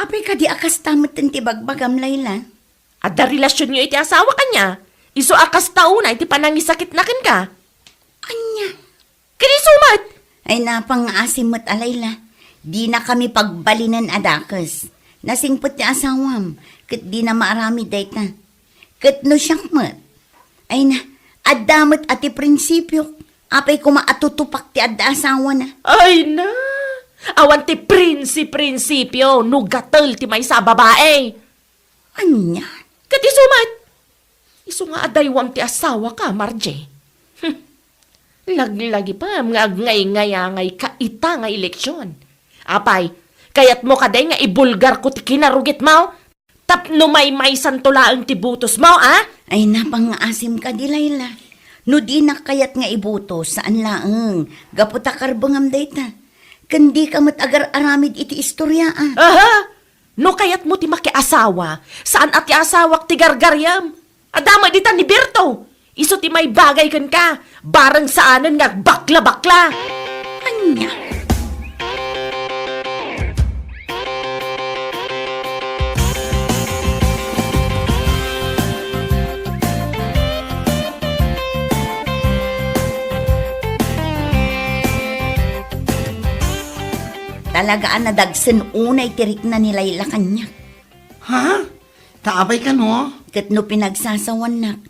Apay kadi a kasta met ti bagbagam, Laila? Adda relasionyo iti asawa, ania? Isu a kasta unay ti panangisakitna kenka. Ania? Ket isu met. Ay, napangngaasim met a, Laila. Dinakami pagbalinen a dakes. Nasingpet ti asawam, ket dina maaramid dayta. Ket no siak met, ay na, adda met a ti prinsipiok. Apay koma a tutupak ti adda asawana? Ay na, awan ti prinsi-prinsipio no gatel ti maysa a babae. Ania? Ket isu met. Isu nga adaywam ti asawaka, Margie. Hmm. Laglagipem nga agngayngayangayka ita nga eleksion. Apay, kayatmo kadi nga ibulgarko ti kinarugitmo? Tapno maymaysanto laeng ti butosmo, a? Ay, napangngaasim kadi, Laila. No dinak kayat nga ibutos, saan laeng, gapu ta karbengam dayta. Ken dika met agar-aramid iti istorya, a? Aha! No kayatmo ti makiasawa, saan a ti asawak ti gargariam. Adda met dita ni Berto. Isu ti maibagay kenka, bareng saanen nga agbakla-bakla. Ania? Talaga a nadagsen unay ti rikna ni Laila kaniak. Ha? Ta apay kano? Ket no pinagsasawannak,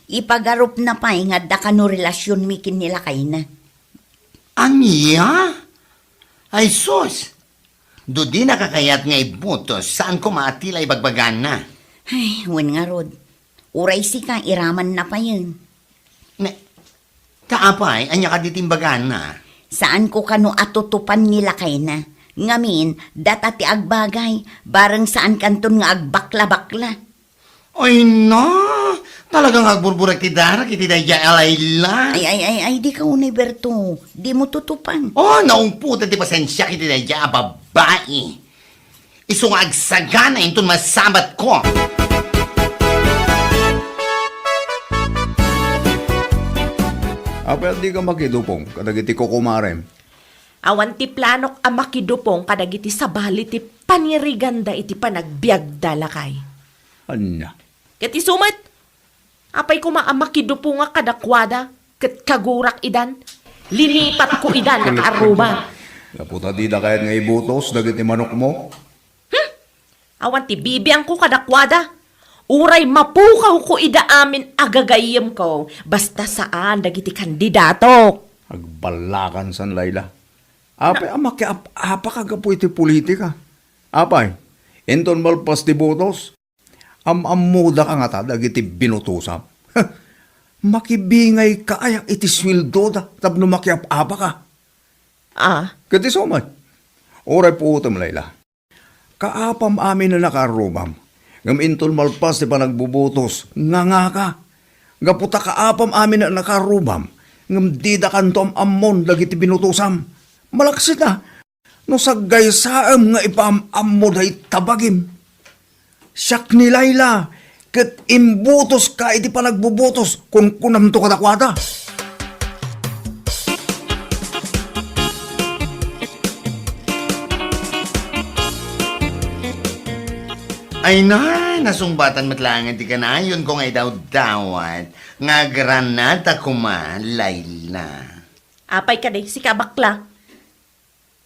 ipagarupna pay nga adda kano relasionmi ken ni lakayna. Ania? Ay sus! No dinaka kayat nga ibutos, saan koma a ti la ibagbagana? Ay, wen ngarud. Uray sika, iramanna payen. Ne, ta apay, ania kadi ti imbagana? Saanko kano a tutupan ni lakayna. Ngamin, data ti agbagay, bareng saankanton nga agbakla-bakla. Ay na! Talaga nga agburburek ti darak iti daydiay a Laila. Ay, ay, ay, ay, dika unay, Berto. Dimo tutupan. Oh, naungpotan ti pasensiak iti daydiay a babai. Isu nga agsagana inton masabatko. Apay a dika makidupong kadagiti kukumarem? Awan ti planok a makidupong kadagiti sabali ti paniriganda iti panagbiagda, lakay. Ania? Ket isu met, apay koma a makidupongak kadakuada, ket kagurak idan, linipatko idan a kaarrubam. Gapu ta dida kayat nga ibutos dagiti manokmo? Hmm? Awan ti bibiangko kadakuada. Uray mapukawko ida amin a gagayyemko, basta saan dagiti kandidatok. Agballakan san, Laila. Apay a makiap-apaka gapu iti politika? Apay, inton malpas ti butos, am-ammodaka ngata dagiti binutosam? Makibingayka aya iti sueldoda tapno makiap-apaka? Ah? Ket isu met. Uray puotem, Laila. Kaapam amin a nakaarrubam, ngem inton malpas ti panagbubutos, ngangaka. Gapu ta kaapam amin a nakaarrubam, ngem didakanto am-ammon dagiti binutosam. Malaksita, no saggaysaem nga ipaam-ammo dayta bagim. Siak ni Laila, ket imbutoska iti panagbubutos, kunkunamto kadakuada. Ay na, nasungbatan met laengen ti kanayonko nga idawdawat nga agranata koma, Laila. Apay kadi, sika bakla?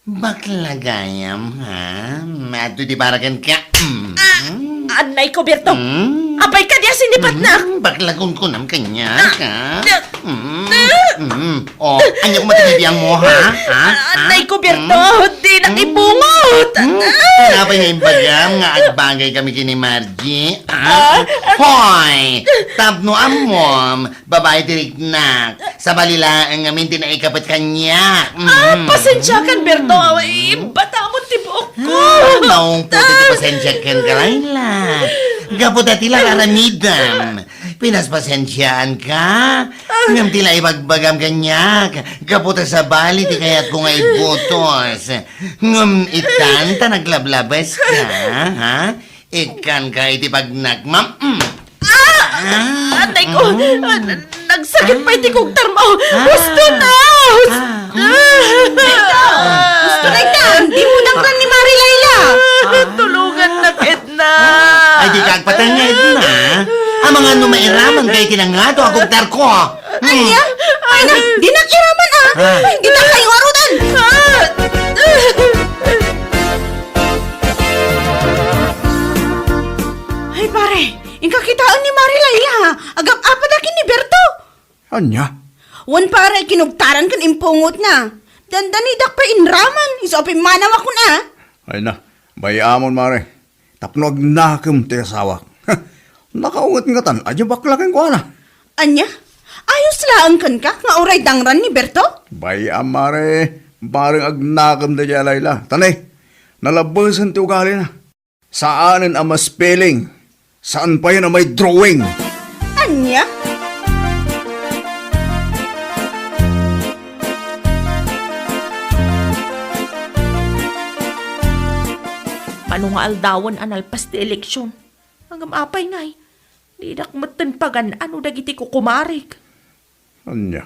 Bakla gayam, ha? Maadto ti para kenka. Mm. Ah, annay ko, Berto. Mm. Apay kadi a sinipatnak? Mm, bakla kunkunam kaniak, ha? Mm, mm. Oh, ania koma ti bibiangmo, ha? Ha? Ah, Ha? nay ko, Berto, Mm. di nakibungot. Mm. Apay nga imbagam nga agbagay kami ken ni Margie, ha? Ah. Hoy! Tapno ammom, babae ti riknak. Sabali laeng ngamin ti naikapet kaniak. Ah, Mm. pasensiakan, Berto. Ay, batamon ti buokko. Ah, naungpot iti pasensiakan ka, Laila. Gapu ta ti la aramidem. Pinaspasensiaanka. Ngem ti la ibagbagam kaniak. Gapu ta sabali ti kayatko nga ibutos. Ngem itan ta naglablabeska, ha? Ikkanka iti pagnakmam. Mm. Ah! Ah! Atay ko! Mm. Ah, n-, nagsakit pay ti kugtarmo! Ah! Husto na! Hus-, Ah! ah! Husto na ita! Dimo danggan ni Mari Laila! Ah! Tulongannak, Edna! Ay, di ka agpatay nga, Edna. Amangan no mairaman kay tinangado a kugtarko. Ania? Ay na, dinak iraman, ah. Ah. Ay, ditak kayo arudan. Ah. Ay, pare, inka kitaen ni Mari Laila, ah. Agap-apada ken ni Berto. Ania? Wen, pare, kinugtaran ken impungotna. Dandanidak pay inraman, isu a pimmanawakon, ah. Ay na, bay-amon, Mari. Tapno agnakem ti asawak. Nakaunget ngatan, ania bakla kenkuana? Ania? Ayos laeng kenka nga uray dangran ni Berto? Bay-am, Mari. Bareng agnakem daydiay a Laila. Tani, nalabesen ti ugalina. Saanen a ma-spelling. Saan payen a may drawing. Ania? Mano nga aldawen a nalpas ti eleksion? Ngem apay ngay, didak metten pagan-ano dagiti kukumarik. Ania?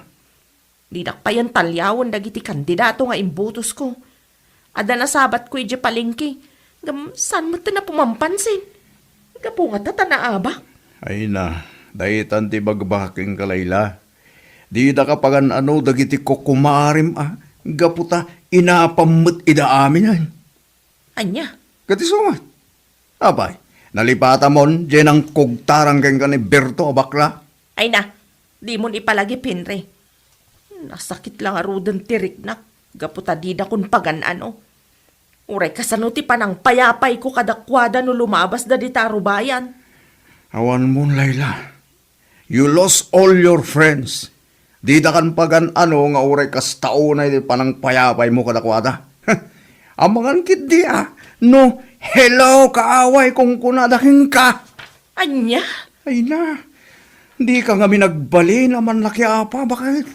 Didak payen taliawen dagiti kandidato nga imbutosko. Adda nasabatko idiay palengke, ngem saan metten a pumampansin. Gapu ngata ta naabak. Ay na, daytan ti ibagbakim kenka, Laila. Didaka pagan-ano dagiti kukumarim a, gapu ta inapam met ida amin, ay. Ania? Ket isu met. Apay, nalipatamon diay nangkugtaran kenka ni Berto a bakla? Ay na, dimon ipalagip, Henry. Nasakit la ngaruden ti riknak gapu ta didakon pagan-ano. Uray kasano ti panangpayapayko kadakuada no lumabasda dita a rubayan? Awanmon, Laila. You lost all your friends. Didakan pagan-ano nga uray kasta unay ti panangpayapaymo kadakuada. Amangan ketdi a, no, "Hello, kaaway," kunkunada kenka. Ania? Ay na, dika ngamin agbalin a mannakiapa, baket?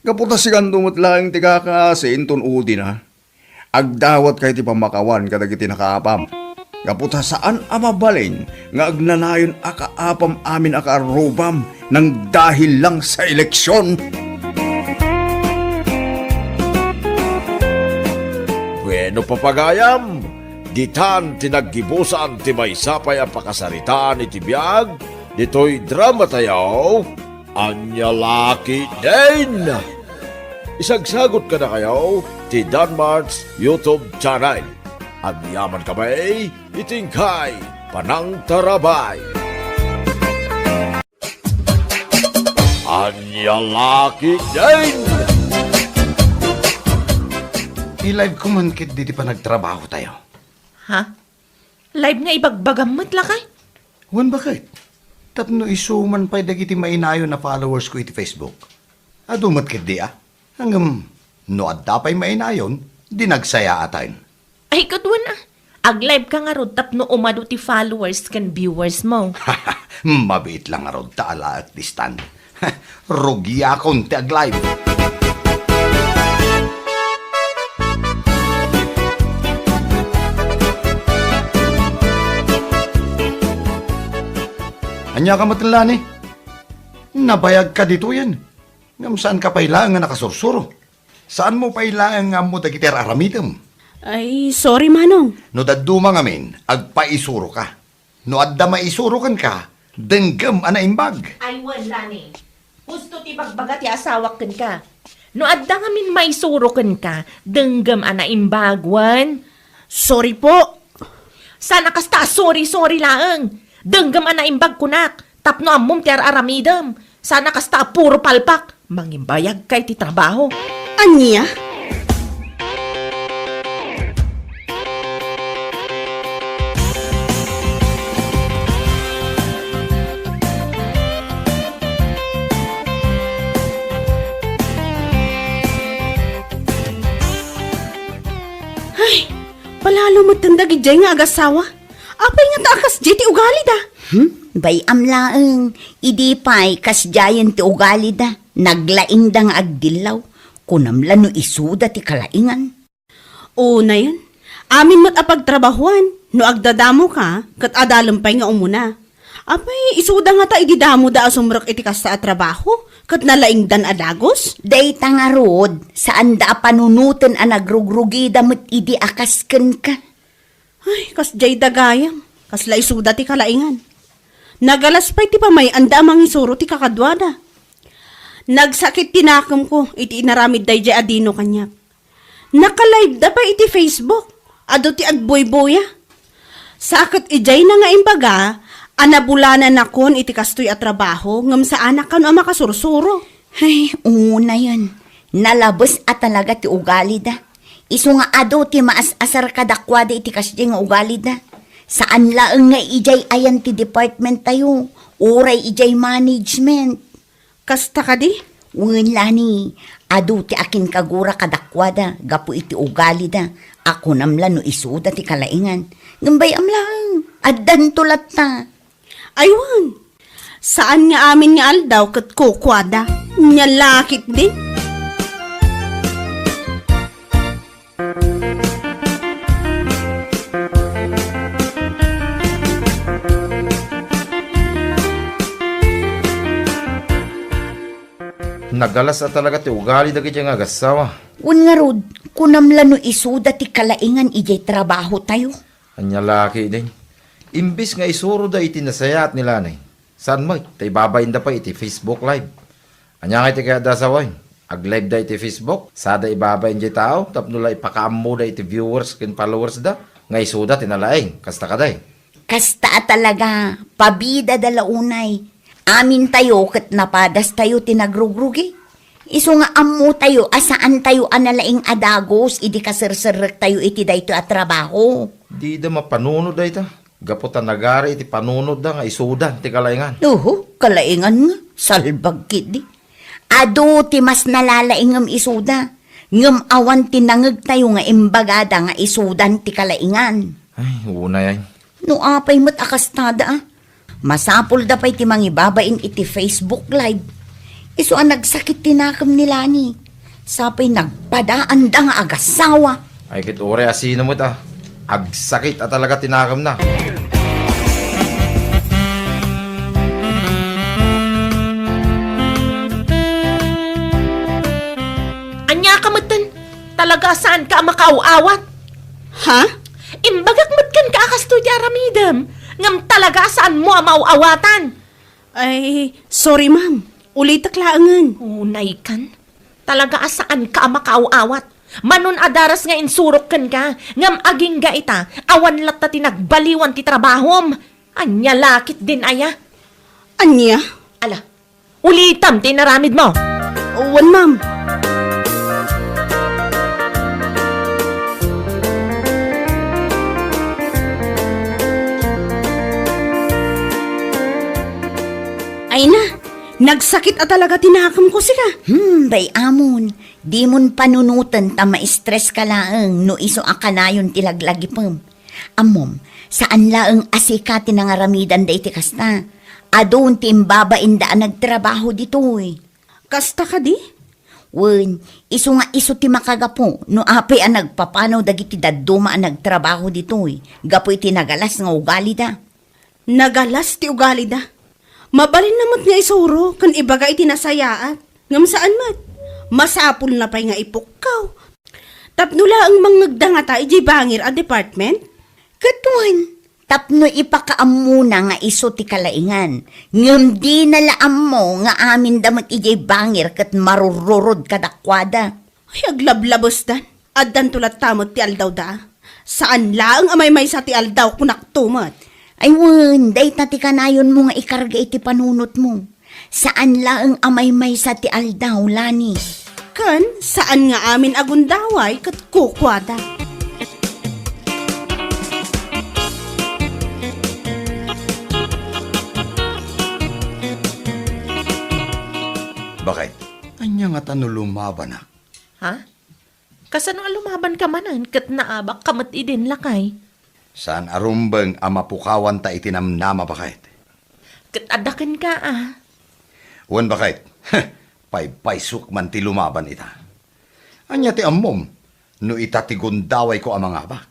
Gapu ta sikanto met laeng ti kakaasi inton udina. Agdawatka iti pammakawan kadagiti nakaapam. Gapu ta saan a mabalin nga agnanayon a kaapam amin a kaarrubam nang dahil lang sa eleksion. Bueno, papagayam, ditan ti naggibusan ti maysa pay a pakasaritaan iti biag ditoy dramatayo. Ania la ketdin? Isagsagot kadakayo ti Danmart's YouTube channel. Agyaman kami iti inkay panangtarabay. Ania la ketdin? I-live ko man ketdi ti panagtrabaho tayo. Ha? Live nga ibagbagam met lakay? Wen, baket? Tapno isu man pay dagiti mainayon a followers ko iti Facebook. Adu met ketdi a. Ngem, no adda pay mainayon, di nagsayaatan. Ay, ket wen a. Ag-live ka ngarud tapno umadu ti followers ken viewers mo. Mabiit lang ngarud ta alaek ti stand. Rugiakon ti ag-live. Ania ka met, Lani? Nabayag ka ditoyen. Ngem saan ka pay laeng nga nakasursuro? Saan mo pay laeng nga ammo dagiti ar-aramidem? Ay, sorry, Manong. No dadduma ngamin, agpaisuro ka. No adda maisuro kenka, denggem a naimbag. Ay, wen, Lani. Husto ti bagbaga ti asawak kenka. No adda ngamin maisuro kenka, denggem a naimbag, wen? Sorry po. Saan a kasta a sorry-sorry laeng. Denggem a naimbag kunak, tapno ammom ti ar-aramidem. Sana kasta a puro palpak. Mangimbayagka iti trabaho. Ania? Ay, palalo met dagijay nga agassawa. Apay ngata a kasdiay ti ugalida? Hmm? Bay-am laeng, idi pay kasdiayen ti ugalida, naglaingda nga agdillaw. Kunam la no isuda ti kalaingan. Unayen, amin met a pagtrabahuan, no agdadamoka, ket adalem pay nga umuna. Apay, isuda ngata idi damoda a sumrek iti kasta a trabaho, ket nalaingdan a dagus? Dayta ngarud, saanda a panunoten a nagrugrugida met idi a kas kenka. Ay, kasdiay dagayam. Kasla isuda ti kalaingan. Nagalas pay ti pamay-anda a mangisuro ti kakaduada. Nagsakit ti nakemko iti inaramid daydiay a Dino kaniak. Naka-live da pay iti Facebook. Adu ti agbuybuya. Sa ket idiayna nga imbaga a nabulananakon iti kastoy a trabaho ngem saanak kano a makasursuro. Ay, unayen. Nalabes a talaga ti ugalida. Isu nga adu ti maas-asar kadakuada iti kasdiay nga ugalida. Saan laeng nga idiay ayan ti department tayo, uray idiay management. Kasta kadi? Wen, Lani, adu ti akinkagura kadakuada gapu iti ugalida a kunam la no isuda ti kalaingan. Ngem bay-am laeng, addanto latta. Aywan, saan nga amin nga aldaw ket kukuada. Nia la ketdin. Nagalas a talaga ti ugali dagiti nga agassawa. Wen ngarud, kunam la no isuda ti kalaingan idiay trabaho tayo. Ania la ketdin? Imbes nga isuroda iti nasayaat ni Lani, saan met ta ibabainda pay iti Facebook Live. Ania ngay ti kayatda a sawen? Ag-live da iti Facebook, sada ibabain diay tao tapno la ipakaammoda iti viewers ken followers da nga isuda ti nalaing. Kasta kadi? Kasta a talaga, pabidada la unay. Amintayo ket napadastayo ti nagrugrugi. Isu nga ammotayo a saantayo a nalaing a dagus idi kaserserrektayo iti daytoy a trabaho. Dida mapanunot dayta, gapu ta nagari iti panunotda nga isudan ti kalaingan. Uhu, kalaingan nga, salbag ketdi. Adu ti mas nalalaingem isuda, ngem awan ti nangegtayo nga imbagada nga isudan ti kalaingan. Ay, unay ay. No apay met a kastada, a. Masapulda pay ti mangibabain iti Facebook Live. Isu a nagsakit ti nakem ni Lani. Sapay nagpadaanda nga agassawa. Ay, ket uray a sino met a. Agsakit a talaga ti nakemna. Ania ka metten? Talaga a saanka a makaaw-awat? Ha? Imbagak met kenka a kastoy ti aramidem, ngem talaga a saanmo a maaw-awatan. Ay, sorry, ma'am. Ulitek laengen. Unay kan. Talaga a saanka a makaaw-awat. Manon a daras nga insurok kenka, ngem agingga ita, awan latta ti nagbaliwan ti trabahom. Ania la ketdin aya? Ania? Ala, ulitem ti inaramidmo. Wen, ma'am. Ay na, nagsakit a talaga ti nakemko, sika. Hmm, bay-amon. Dimon panunoten ta ma-stress ka laeng no isu a kanayon ti laglagipem. Ammom, saan laeng a sika ti nangaramidanda iti kasta. Adun ti imbabainda a nagtrabaho ditoy. Kasta kadi? Wen, isu nga isu ti makagapu no apay a nagpapanaw dagiti dadduma a nagtrabaho ditoy gapu iti nagalas nga ugalida. Nagalas ti ugalida. Mabalinna met nga isuro ken ibaga iti nasayaat. Ngem saan met. Masapulna pay nga ipukkaw. Tapno laeng mangngegda ngata idiay bangir a department? Ket wen, tapno ipakaammona nga isu ti kalaingan. Ngem dina la ammo nga aminda met idiay bangir ket marururod kadakuada. Ay, aglablabesdan. Addanto latta met ti aldawda. Saan laeng a maymaysa ti aldaw, kunakto met. Ay wen, dayta ti kanayonmo nga ikarga iti panunotmo. Saan laeng a maymaysa ti aldaw, Lani. Ken saan nga amin a gundaway ket kukuada. Bakit? Ania ngata no lumabanak? Ha? Kasano a lumabanka manen ket naabakka met idin, lakay? Saan a rumbeng a mapukawanta iti namnama, bakit? Ket adda kenka, a. Wen, bakit? Paypaysok man ti lumaban ita. Ania ti ammom no ita ti gundawayko a mangabak?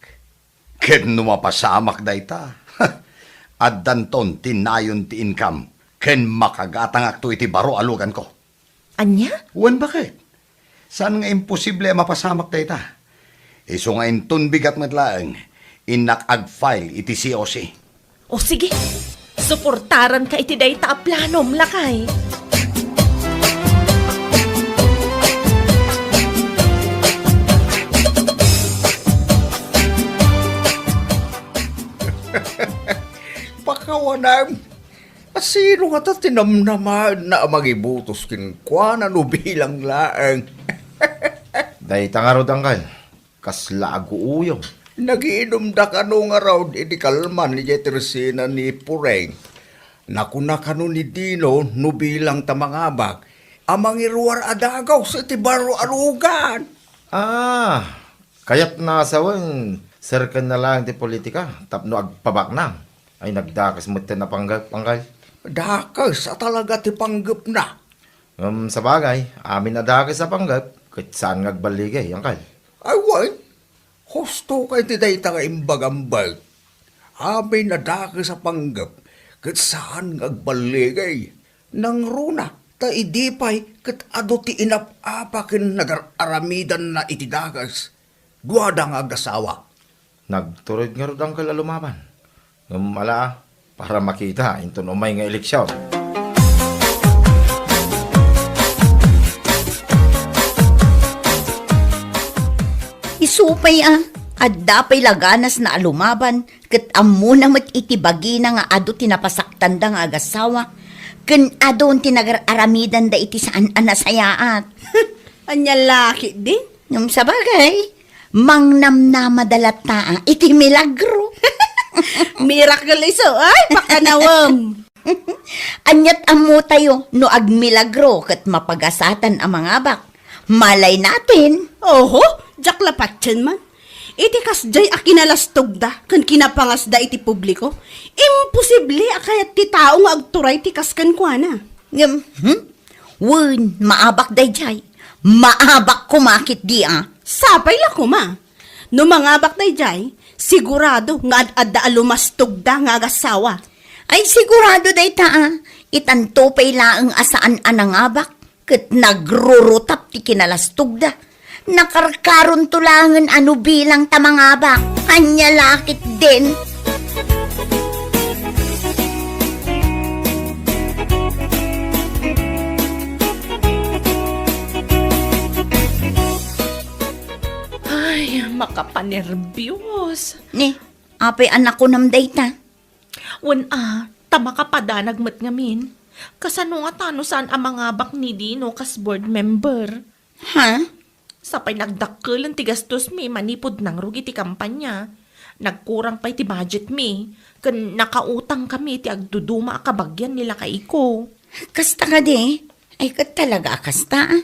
Ket no mapasamak dayta, addanton ti nayon ti income ken makagatangakto iti baro a luganko. Ania? Wen, bakit? Saan nga imposible a mapasamak dayta? Isu nga inton bigat met laeng, innak ag-file iti C O C. O sige, suportaranka iti dayta a planom, lakay. Pakawanem. A, sino ngata ti namnamaenna a mangibutos kenkuana no bilang laeng? Dayta ngarud, angkel, kasla aguuyo. Nagiinumda kano ngarud iti kalman idiay tersena ni Pureng. Nakuna kano ni Dino no bilang ta mangabak a mangiruar a dagus iti baro a lugan. Ah, kayatna a sawen, serkenna laeng ti politika tapno agpabaknang. Ay, nagdakes metten a panggep, angkel. Dakes a talaga ti panggepna. Ngem sabagay, amin a dakes a panggep, ket saan nga agballigay, angkel. Ay, wen, husto kay ti dayta nga imbagam, Bert. Amin a dakes a panggep, ket saan nga agballigay. Nangruna, ta idi pay ket adu ti inap-apa ken nagar-aramidanna iti dakes. Duada nga agasawa. Nagtured ngarud, angkel, a lumaban. Ngem ala, para makita inton umay nga eleksion. Isu pay a, adda pay la ganasna a lumaban, ket ammona met iti bagina nga adu ti napasaktanda nga agasawa, ken adun ti nagar-aramidanda iti saan a nasayaat. Ania la ketdin? Ngem sabagay, mangnamnamada latta iti milagro. Miracle isu, ay, pakanawem. Aniat ammotayo no agmilagro ket mapagasatan a mangabak? Malay natin. Oho, diak la patien man. Iti kasdiay a kinalastogda ken kinapangasda iti publiko, imposible a kayat ti tao nga agturay ti kas kenkuana. Ngem, hmm? Wen, maabak daydiay. Maabak koma ketdi a. Sapay la koma. No mangabak daydiay, sigurado nga ad-adda a lumastogda nga agasawa. Ay, sigurado dayta a. Itanto pay laeng a saan a nangabak ket nagrurutap ti kinalastogda. Nakarkaronto laengen a no bilang ta mangabak. Ania la ketdin? Ay, makapanerbios. Ni, apay a nakunam dayta? Wen a, ta makapadanag met ngamin. Kasano ngata no saan a mangabak ni Dino kas board member? Ha? Sapay nagdakkelen ti gastosmi manipud nangrugi ti kampanya. Nagkurang pay ti budgetmi, ken nakautangkami ti agduduma a kabagian ni lakayko. Kasta kadi? Ay, ket talaga a kasta, a.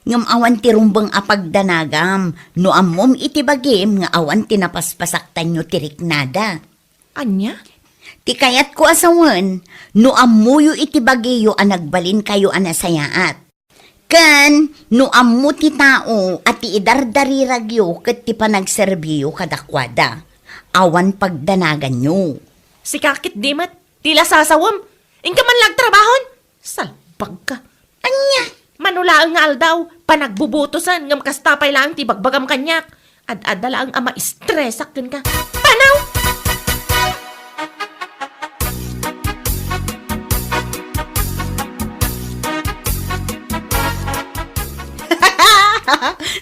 Ngem awan ti rumbeng a pagdanagam no ammom iti bagim nga awan ti napaspasaktanyo ti riknada. Ania? Ti kayatko a sawen, no ammoyo iti bagiyo a nagbalinkayo a nasayaat. Ken no ammo ti tao a ti idardariragyo ket ti panagserbiyo kadakuada, awan pagdanaganyo. Sika ketdi met, ti la sasawem. Inka man la agtrabahon. Salbagka. Ania? Mano laeng nga aldaw, panagbubutosen, ngem kasta pay laeng ti bagbagam kaniak. Ad-adda laeng a maistresak kenka. Panaw!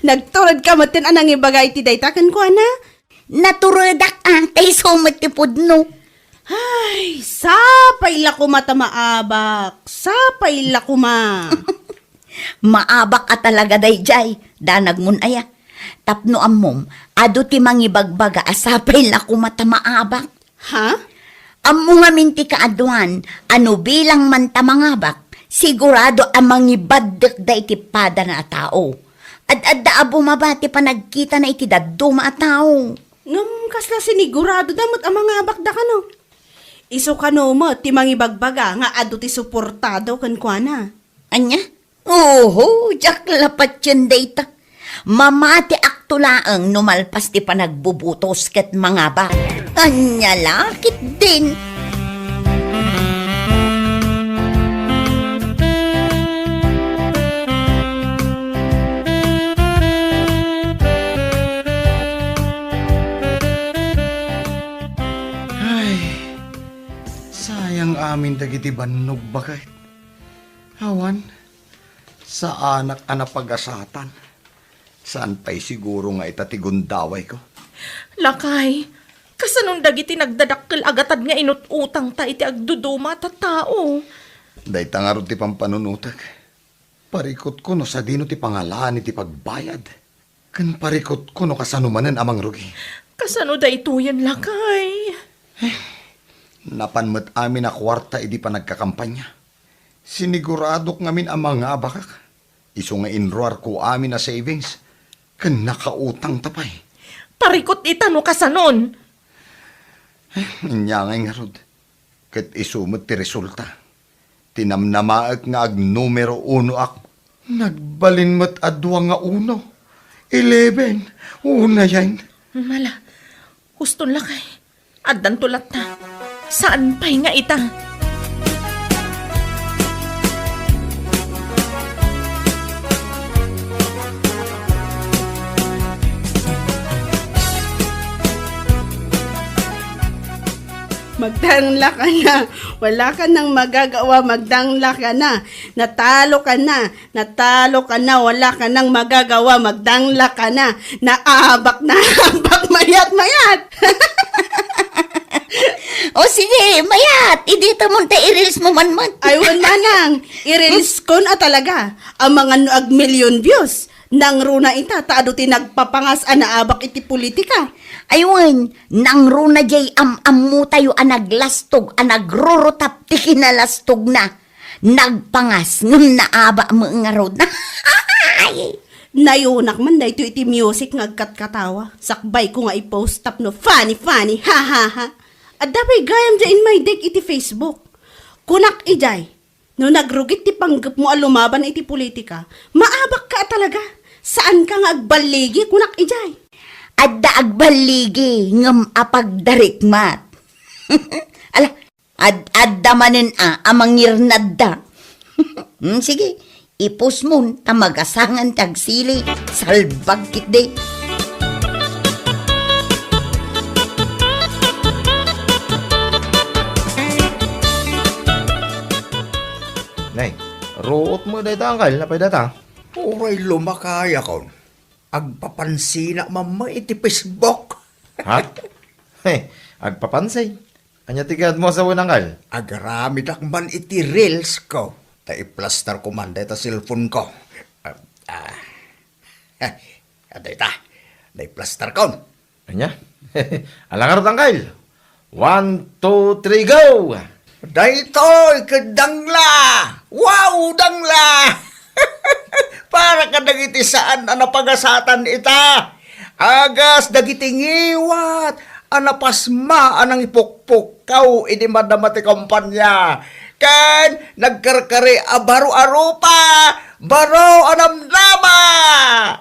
Nagturedka metten a nangibaga iti dayta kenkuana? Naturedak a, ta isu met ti pudno. Ay, sapay la koma ta maabak. Sapay la koma. Maabak a talaga dayjay, danagmon aya. Tapno ammom, adu ti mangibagbaga a sapay la koma ta maabak. Ha? Ammo ngamin ti kaaduan a no bilang man ta mangabak, sigurado a mangibaddekda iti padana a tao. Ad-adda a bumaba ti panagkitana iti dadduma a tao. Ngem kasla siniguradoda met a mangabakda kano? Isu kano met ti mangibagbaga nga adu ti suportado kenkuana? Ania? Oho, diak la patien dayta. Mamatiakto laeng no malpas ti panagbubutos ket mangabak. Ania la ketdin? Ay, sayang amin dagiti bannog baket. Awan, saanak a napagasatan. Saan pay siguro nga ita ti gundawayko. Lakay, kasanon dagiti nagdadakkel a gatad nga inut-utangta iti agduduma a tattao? Dayta ngarud ti pampanunotek. Parikutko no sadino ti pangalaan iti pagbayad. Ken parikutko no kasano manen a mangrugi. Kasano daytoyen, lakay? Eh, napan met amin a kuarta idi panagkakampanya. Siniguradok ngamin a mangabakak. Isu nga inruarko amin a savings. Ken nakautangta pay. Parikut ita no kasanon. Eh, ania ngay ngarud. Ket isu met ti resulta. Tinamnamaek nga agnumero unoak. Nagbalin met a dua nga uno. Eleven. Unayen. Mala, huston lakay. Addanto latta. Saan pay nga ita? Magdangla ka na. Wala ka nang magagawa, magdangla ka na. Natalo ka na. Natalo ka na, wala ka nang magagawa, magdangla ka na. Naabak na, abak, mayat, mayat. O sige, mayat, idita mo ta i-reels mo man man. Ay, wen manang, i-reels ko na talaga. Amangan no ag million views. Nangruna ita, ta adu ti nagpapangas a naabak iti politika. Ay wen, nangruna jay am-ammo tayo a naglastog, a nagrurutap ti kinalastog na. Nagpangas ngem naaba met ngarud. Ay! Nayunak man daytoy iti music nga agkatkatawa. Sakbay ko nga i-post tapno funny, funny, ha, ha, ha. Adda pay gayam dya in my deck iti Facebook. Kunak idiay, no nagrugit ti panggepmo a lumaban iti politika, maabak ka talaga. Saan ka nga agballigi, kunak idiay. Adda agballigi, ngem apagdarikmat. Ala, Ad-adda manen a, a mangirnadda. Hmm, sige, ipusmon ta magasangan ti agsili, salbag ketdi. Nay, ruot mo dayta, angkel, napay data? Uray lumakayakon. Agpapansinak man iti Facebook. Ha? Hey, agpapansin? Ania ti kayatmo a sawen, angkel? Agaramidak man iti reels ko. Ta i-plaster ko man dayta cellphone ko. Ah, ah. Dayta, dayta i-plaster ko. Ania? Ala ngarud, angkel. One, two, three, go! Daytoy ket dangla! Wow, dangla! Para kadagiti saan a napagasatan ita. Agas dagiti ngiwat a napasma a nangipukpukkaw idi madama ti kampanya. Ken nagkarkari a baro a rupa, baro a namnama.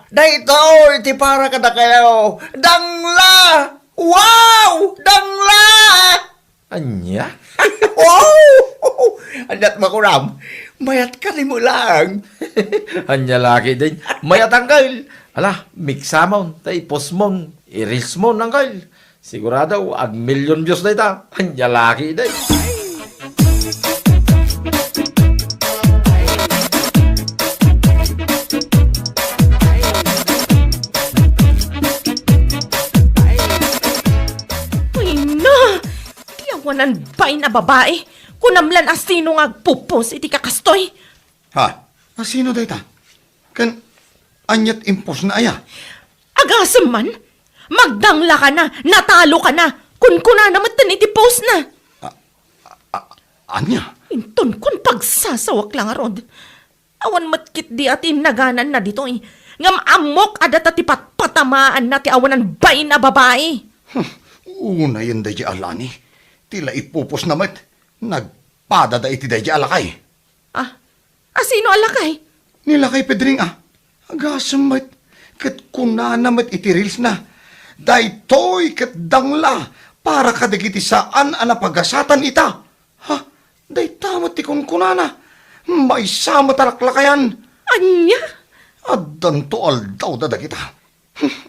Daytoy ti para kadakayo. Dangla! Wow! Dangla! Ania? Wow! Aniat makunam? Mayat ka ni Mulang. Ania laki din. Mayat, angkel. Ala, miksamon, ta ipusmon, i-reelsmon, angkel. Sigurado, ag million views na ita. Ania laki din. Ay na! Ti Awan bain a babai, kunam lan a sino nga agpupos iti kakastoy. Ha? A sino dayta? Ken aniat imposna aya? Agasem man, magdanglakana, natalokana, kunkunana metten iti postna. A-, a-, a-, ania? Inton kun pagsasawak la ngarud. Awan met ketdi a ti nagananna ditoy. Ngem ammok a data ti patpatamaanna ti awanan bain a babai. Hmm, unayen daydiay a Lani. Ti la ipupusna met, nagpadada iti daydiay a lakay. Ah, a sino a lakay? Ni lakay Pedring a. Agasem met, ket kunana met iti reelsna, "Daytoy ket dangla para kadagiti saan a napagasatan ita." Ha? Dayta met ti kunkunana. Maysa met a laklakayan. Ania? Addanto aldawda dagita.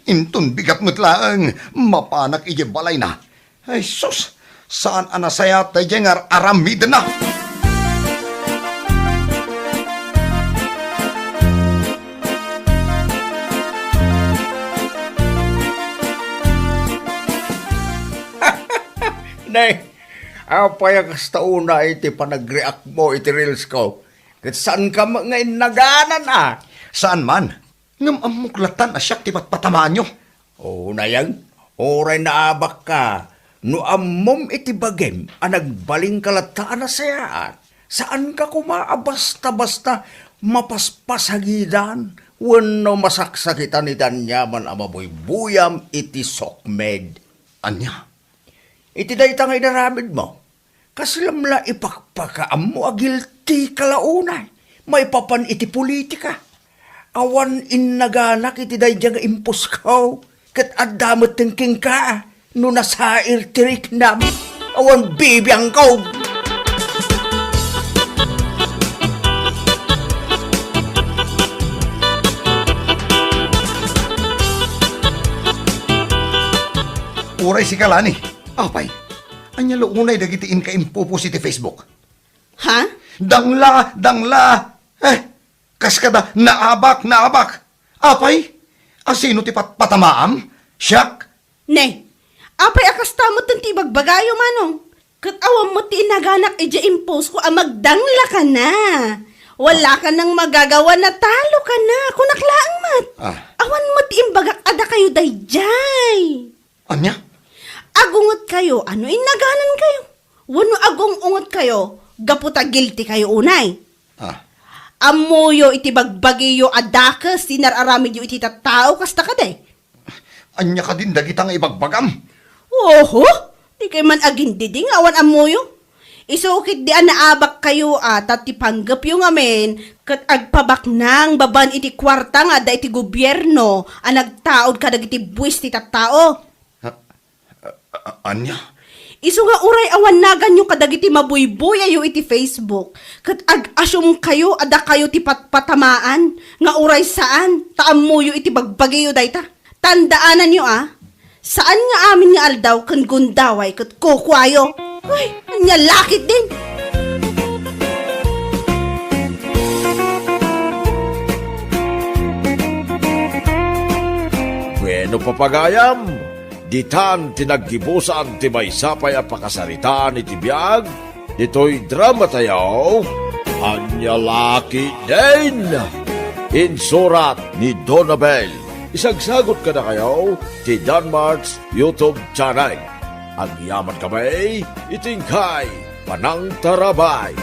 Inton bigat met laeng, mapanak idiay balayna. Ay sus, saan a nasayaat daydiay nga ar-aramidenna. Nay, apay a kasta unay ti panagreact mo iti reels ko? Ket saan ka met nga innaganan a? Saan man. Ngem ammok latan a siak ti patpatamaanyo. O, nayeng, uray naabakka, no ammom iti bagim a nagbalinka latta a nasayaat, saanka koma a basta-basta mapaspasagidan wenno masaksakitan iti aniaman a mabuybuyam iti sokmed. Ania? Iti dayta nga inaramidmo, kaslam la ipakpakaammo a guilty ka la unay maipapan iti politika. Awan innaganak iti daydiay nga imposko, ket adda metten kenka no nasair ti riknam. Awan bibiangko. Uray sika, Lani. Apay, ania la unay dagiti inka impupos iti Facebook? Ha? Dangla, dangla. Eh, kas kada naabak, naabak. Apay, a sino ti patpatamaam? Siak? Ne, apay a kasta metten ti ibagbagayo, Manong? Ket awan met ti inaganak idiay imposko a magdangla kana. Wala kanang magagawa, natalo kana. Kunak laeng met. Ah. Awan met ti imbagak a dakayo daydiay. Ania? Agungetkayo a no innaganankayo. Wenno agung-ungetkayo gapu ta guilty kayo unay. Ah. Ammoyo iti bagbagiyo a dakes ti nar-aramidyo iti tattao, kasta kadi? Ania kadin dagita nga ibagbagam? Oho, dikay man agindidi nga awan ammoyo. Isu ketdi a naabakkayo a ta ti panggepyo ngamin ket agpabaknang babaen iti kuarta nga adda iti gobierno a nagtaud kadagiti buis ti tattao. A-, a-, ania? Isu nga uray awan naganyo kadagiti mabuybuyayo iti Facebook, ket ag-assume kayo a dakayo ti patpatamaan nga uray saan ta ammoyo iti bagbagiyo dayta. Tandaananyo a, saan nga amin nga aldaw ken gundaway ket kukuayo. Ay, ania la ketdin? Bueno, papagayam, ditan ti naggibusan ti maysa pay a pakasaritaan iti biag ditoy dramatayo, Ania La Ketdin. Insurat ni Donabel. Isagsagut kadakayo ti Danmart's YouTube channel. Agyamankami iti inkay panangtarabay.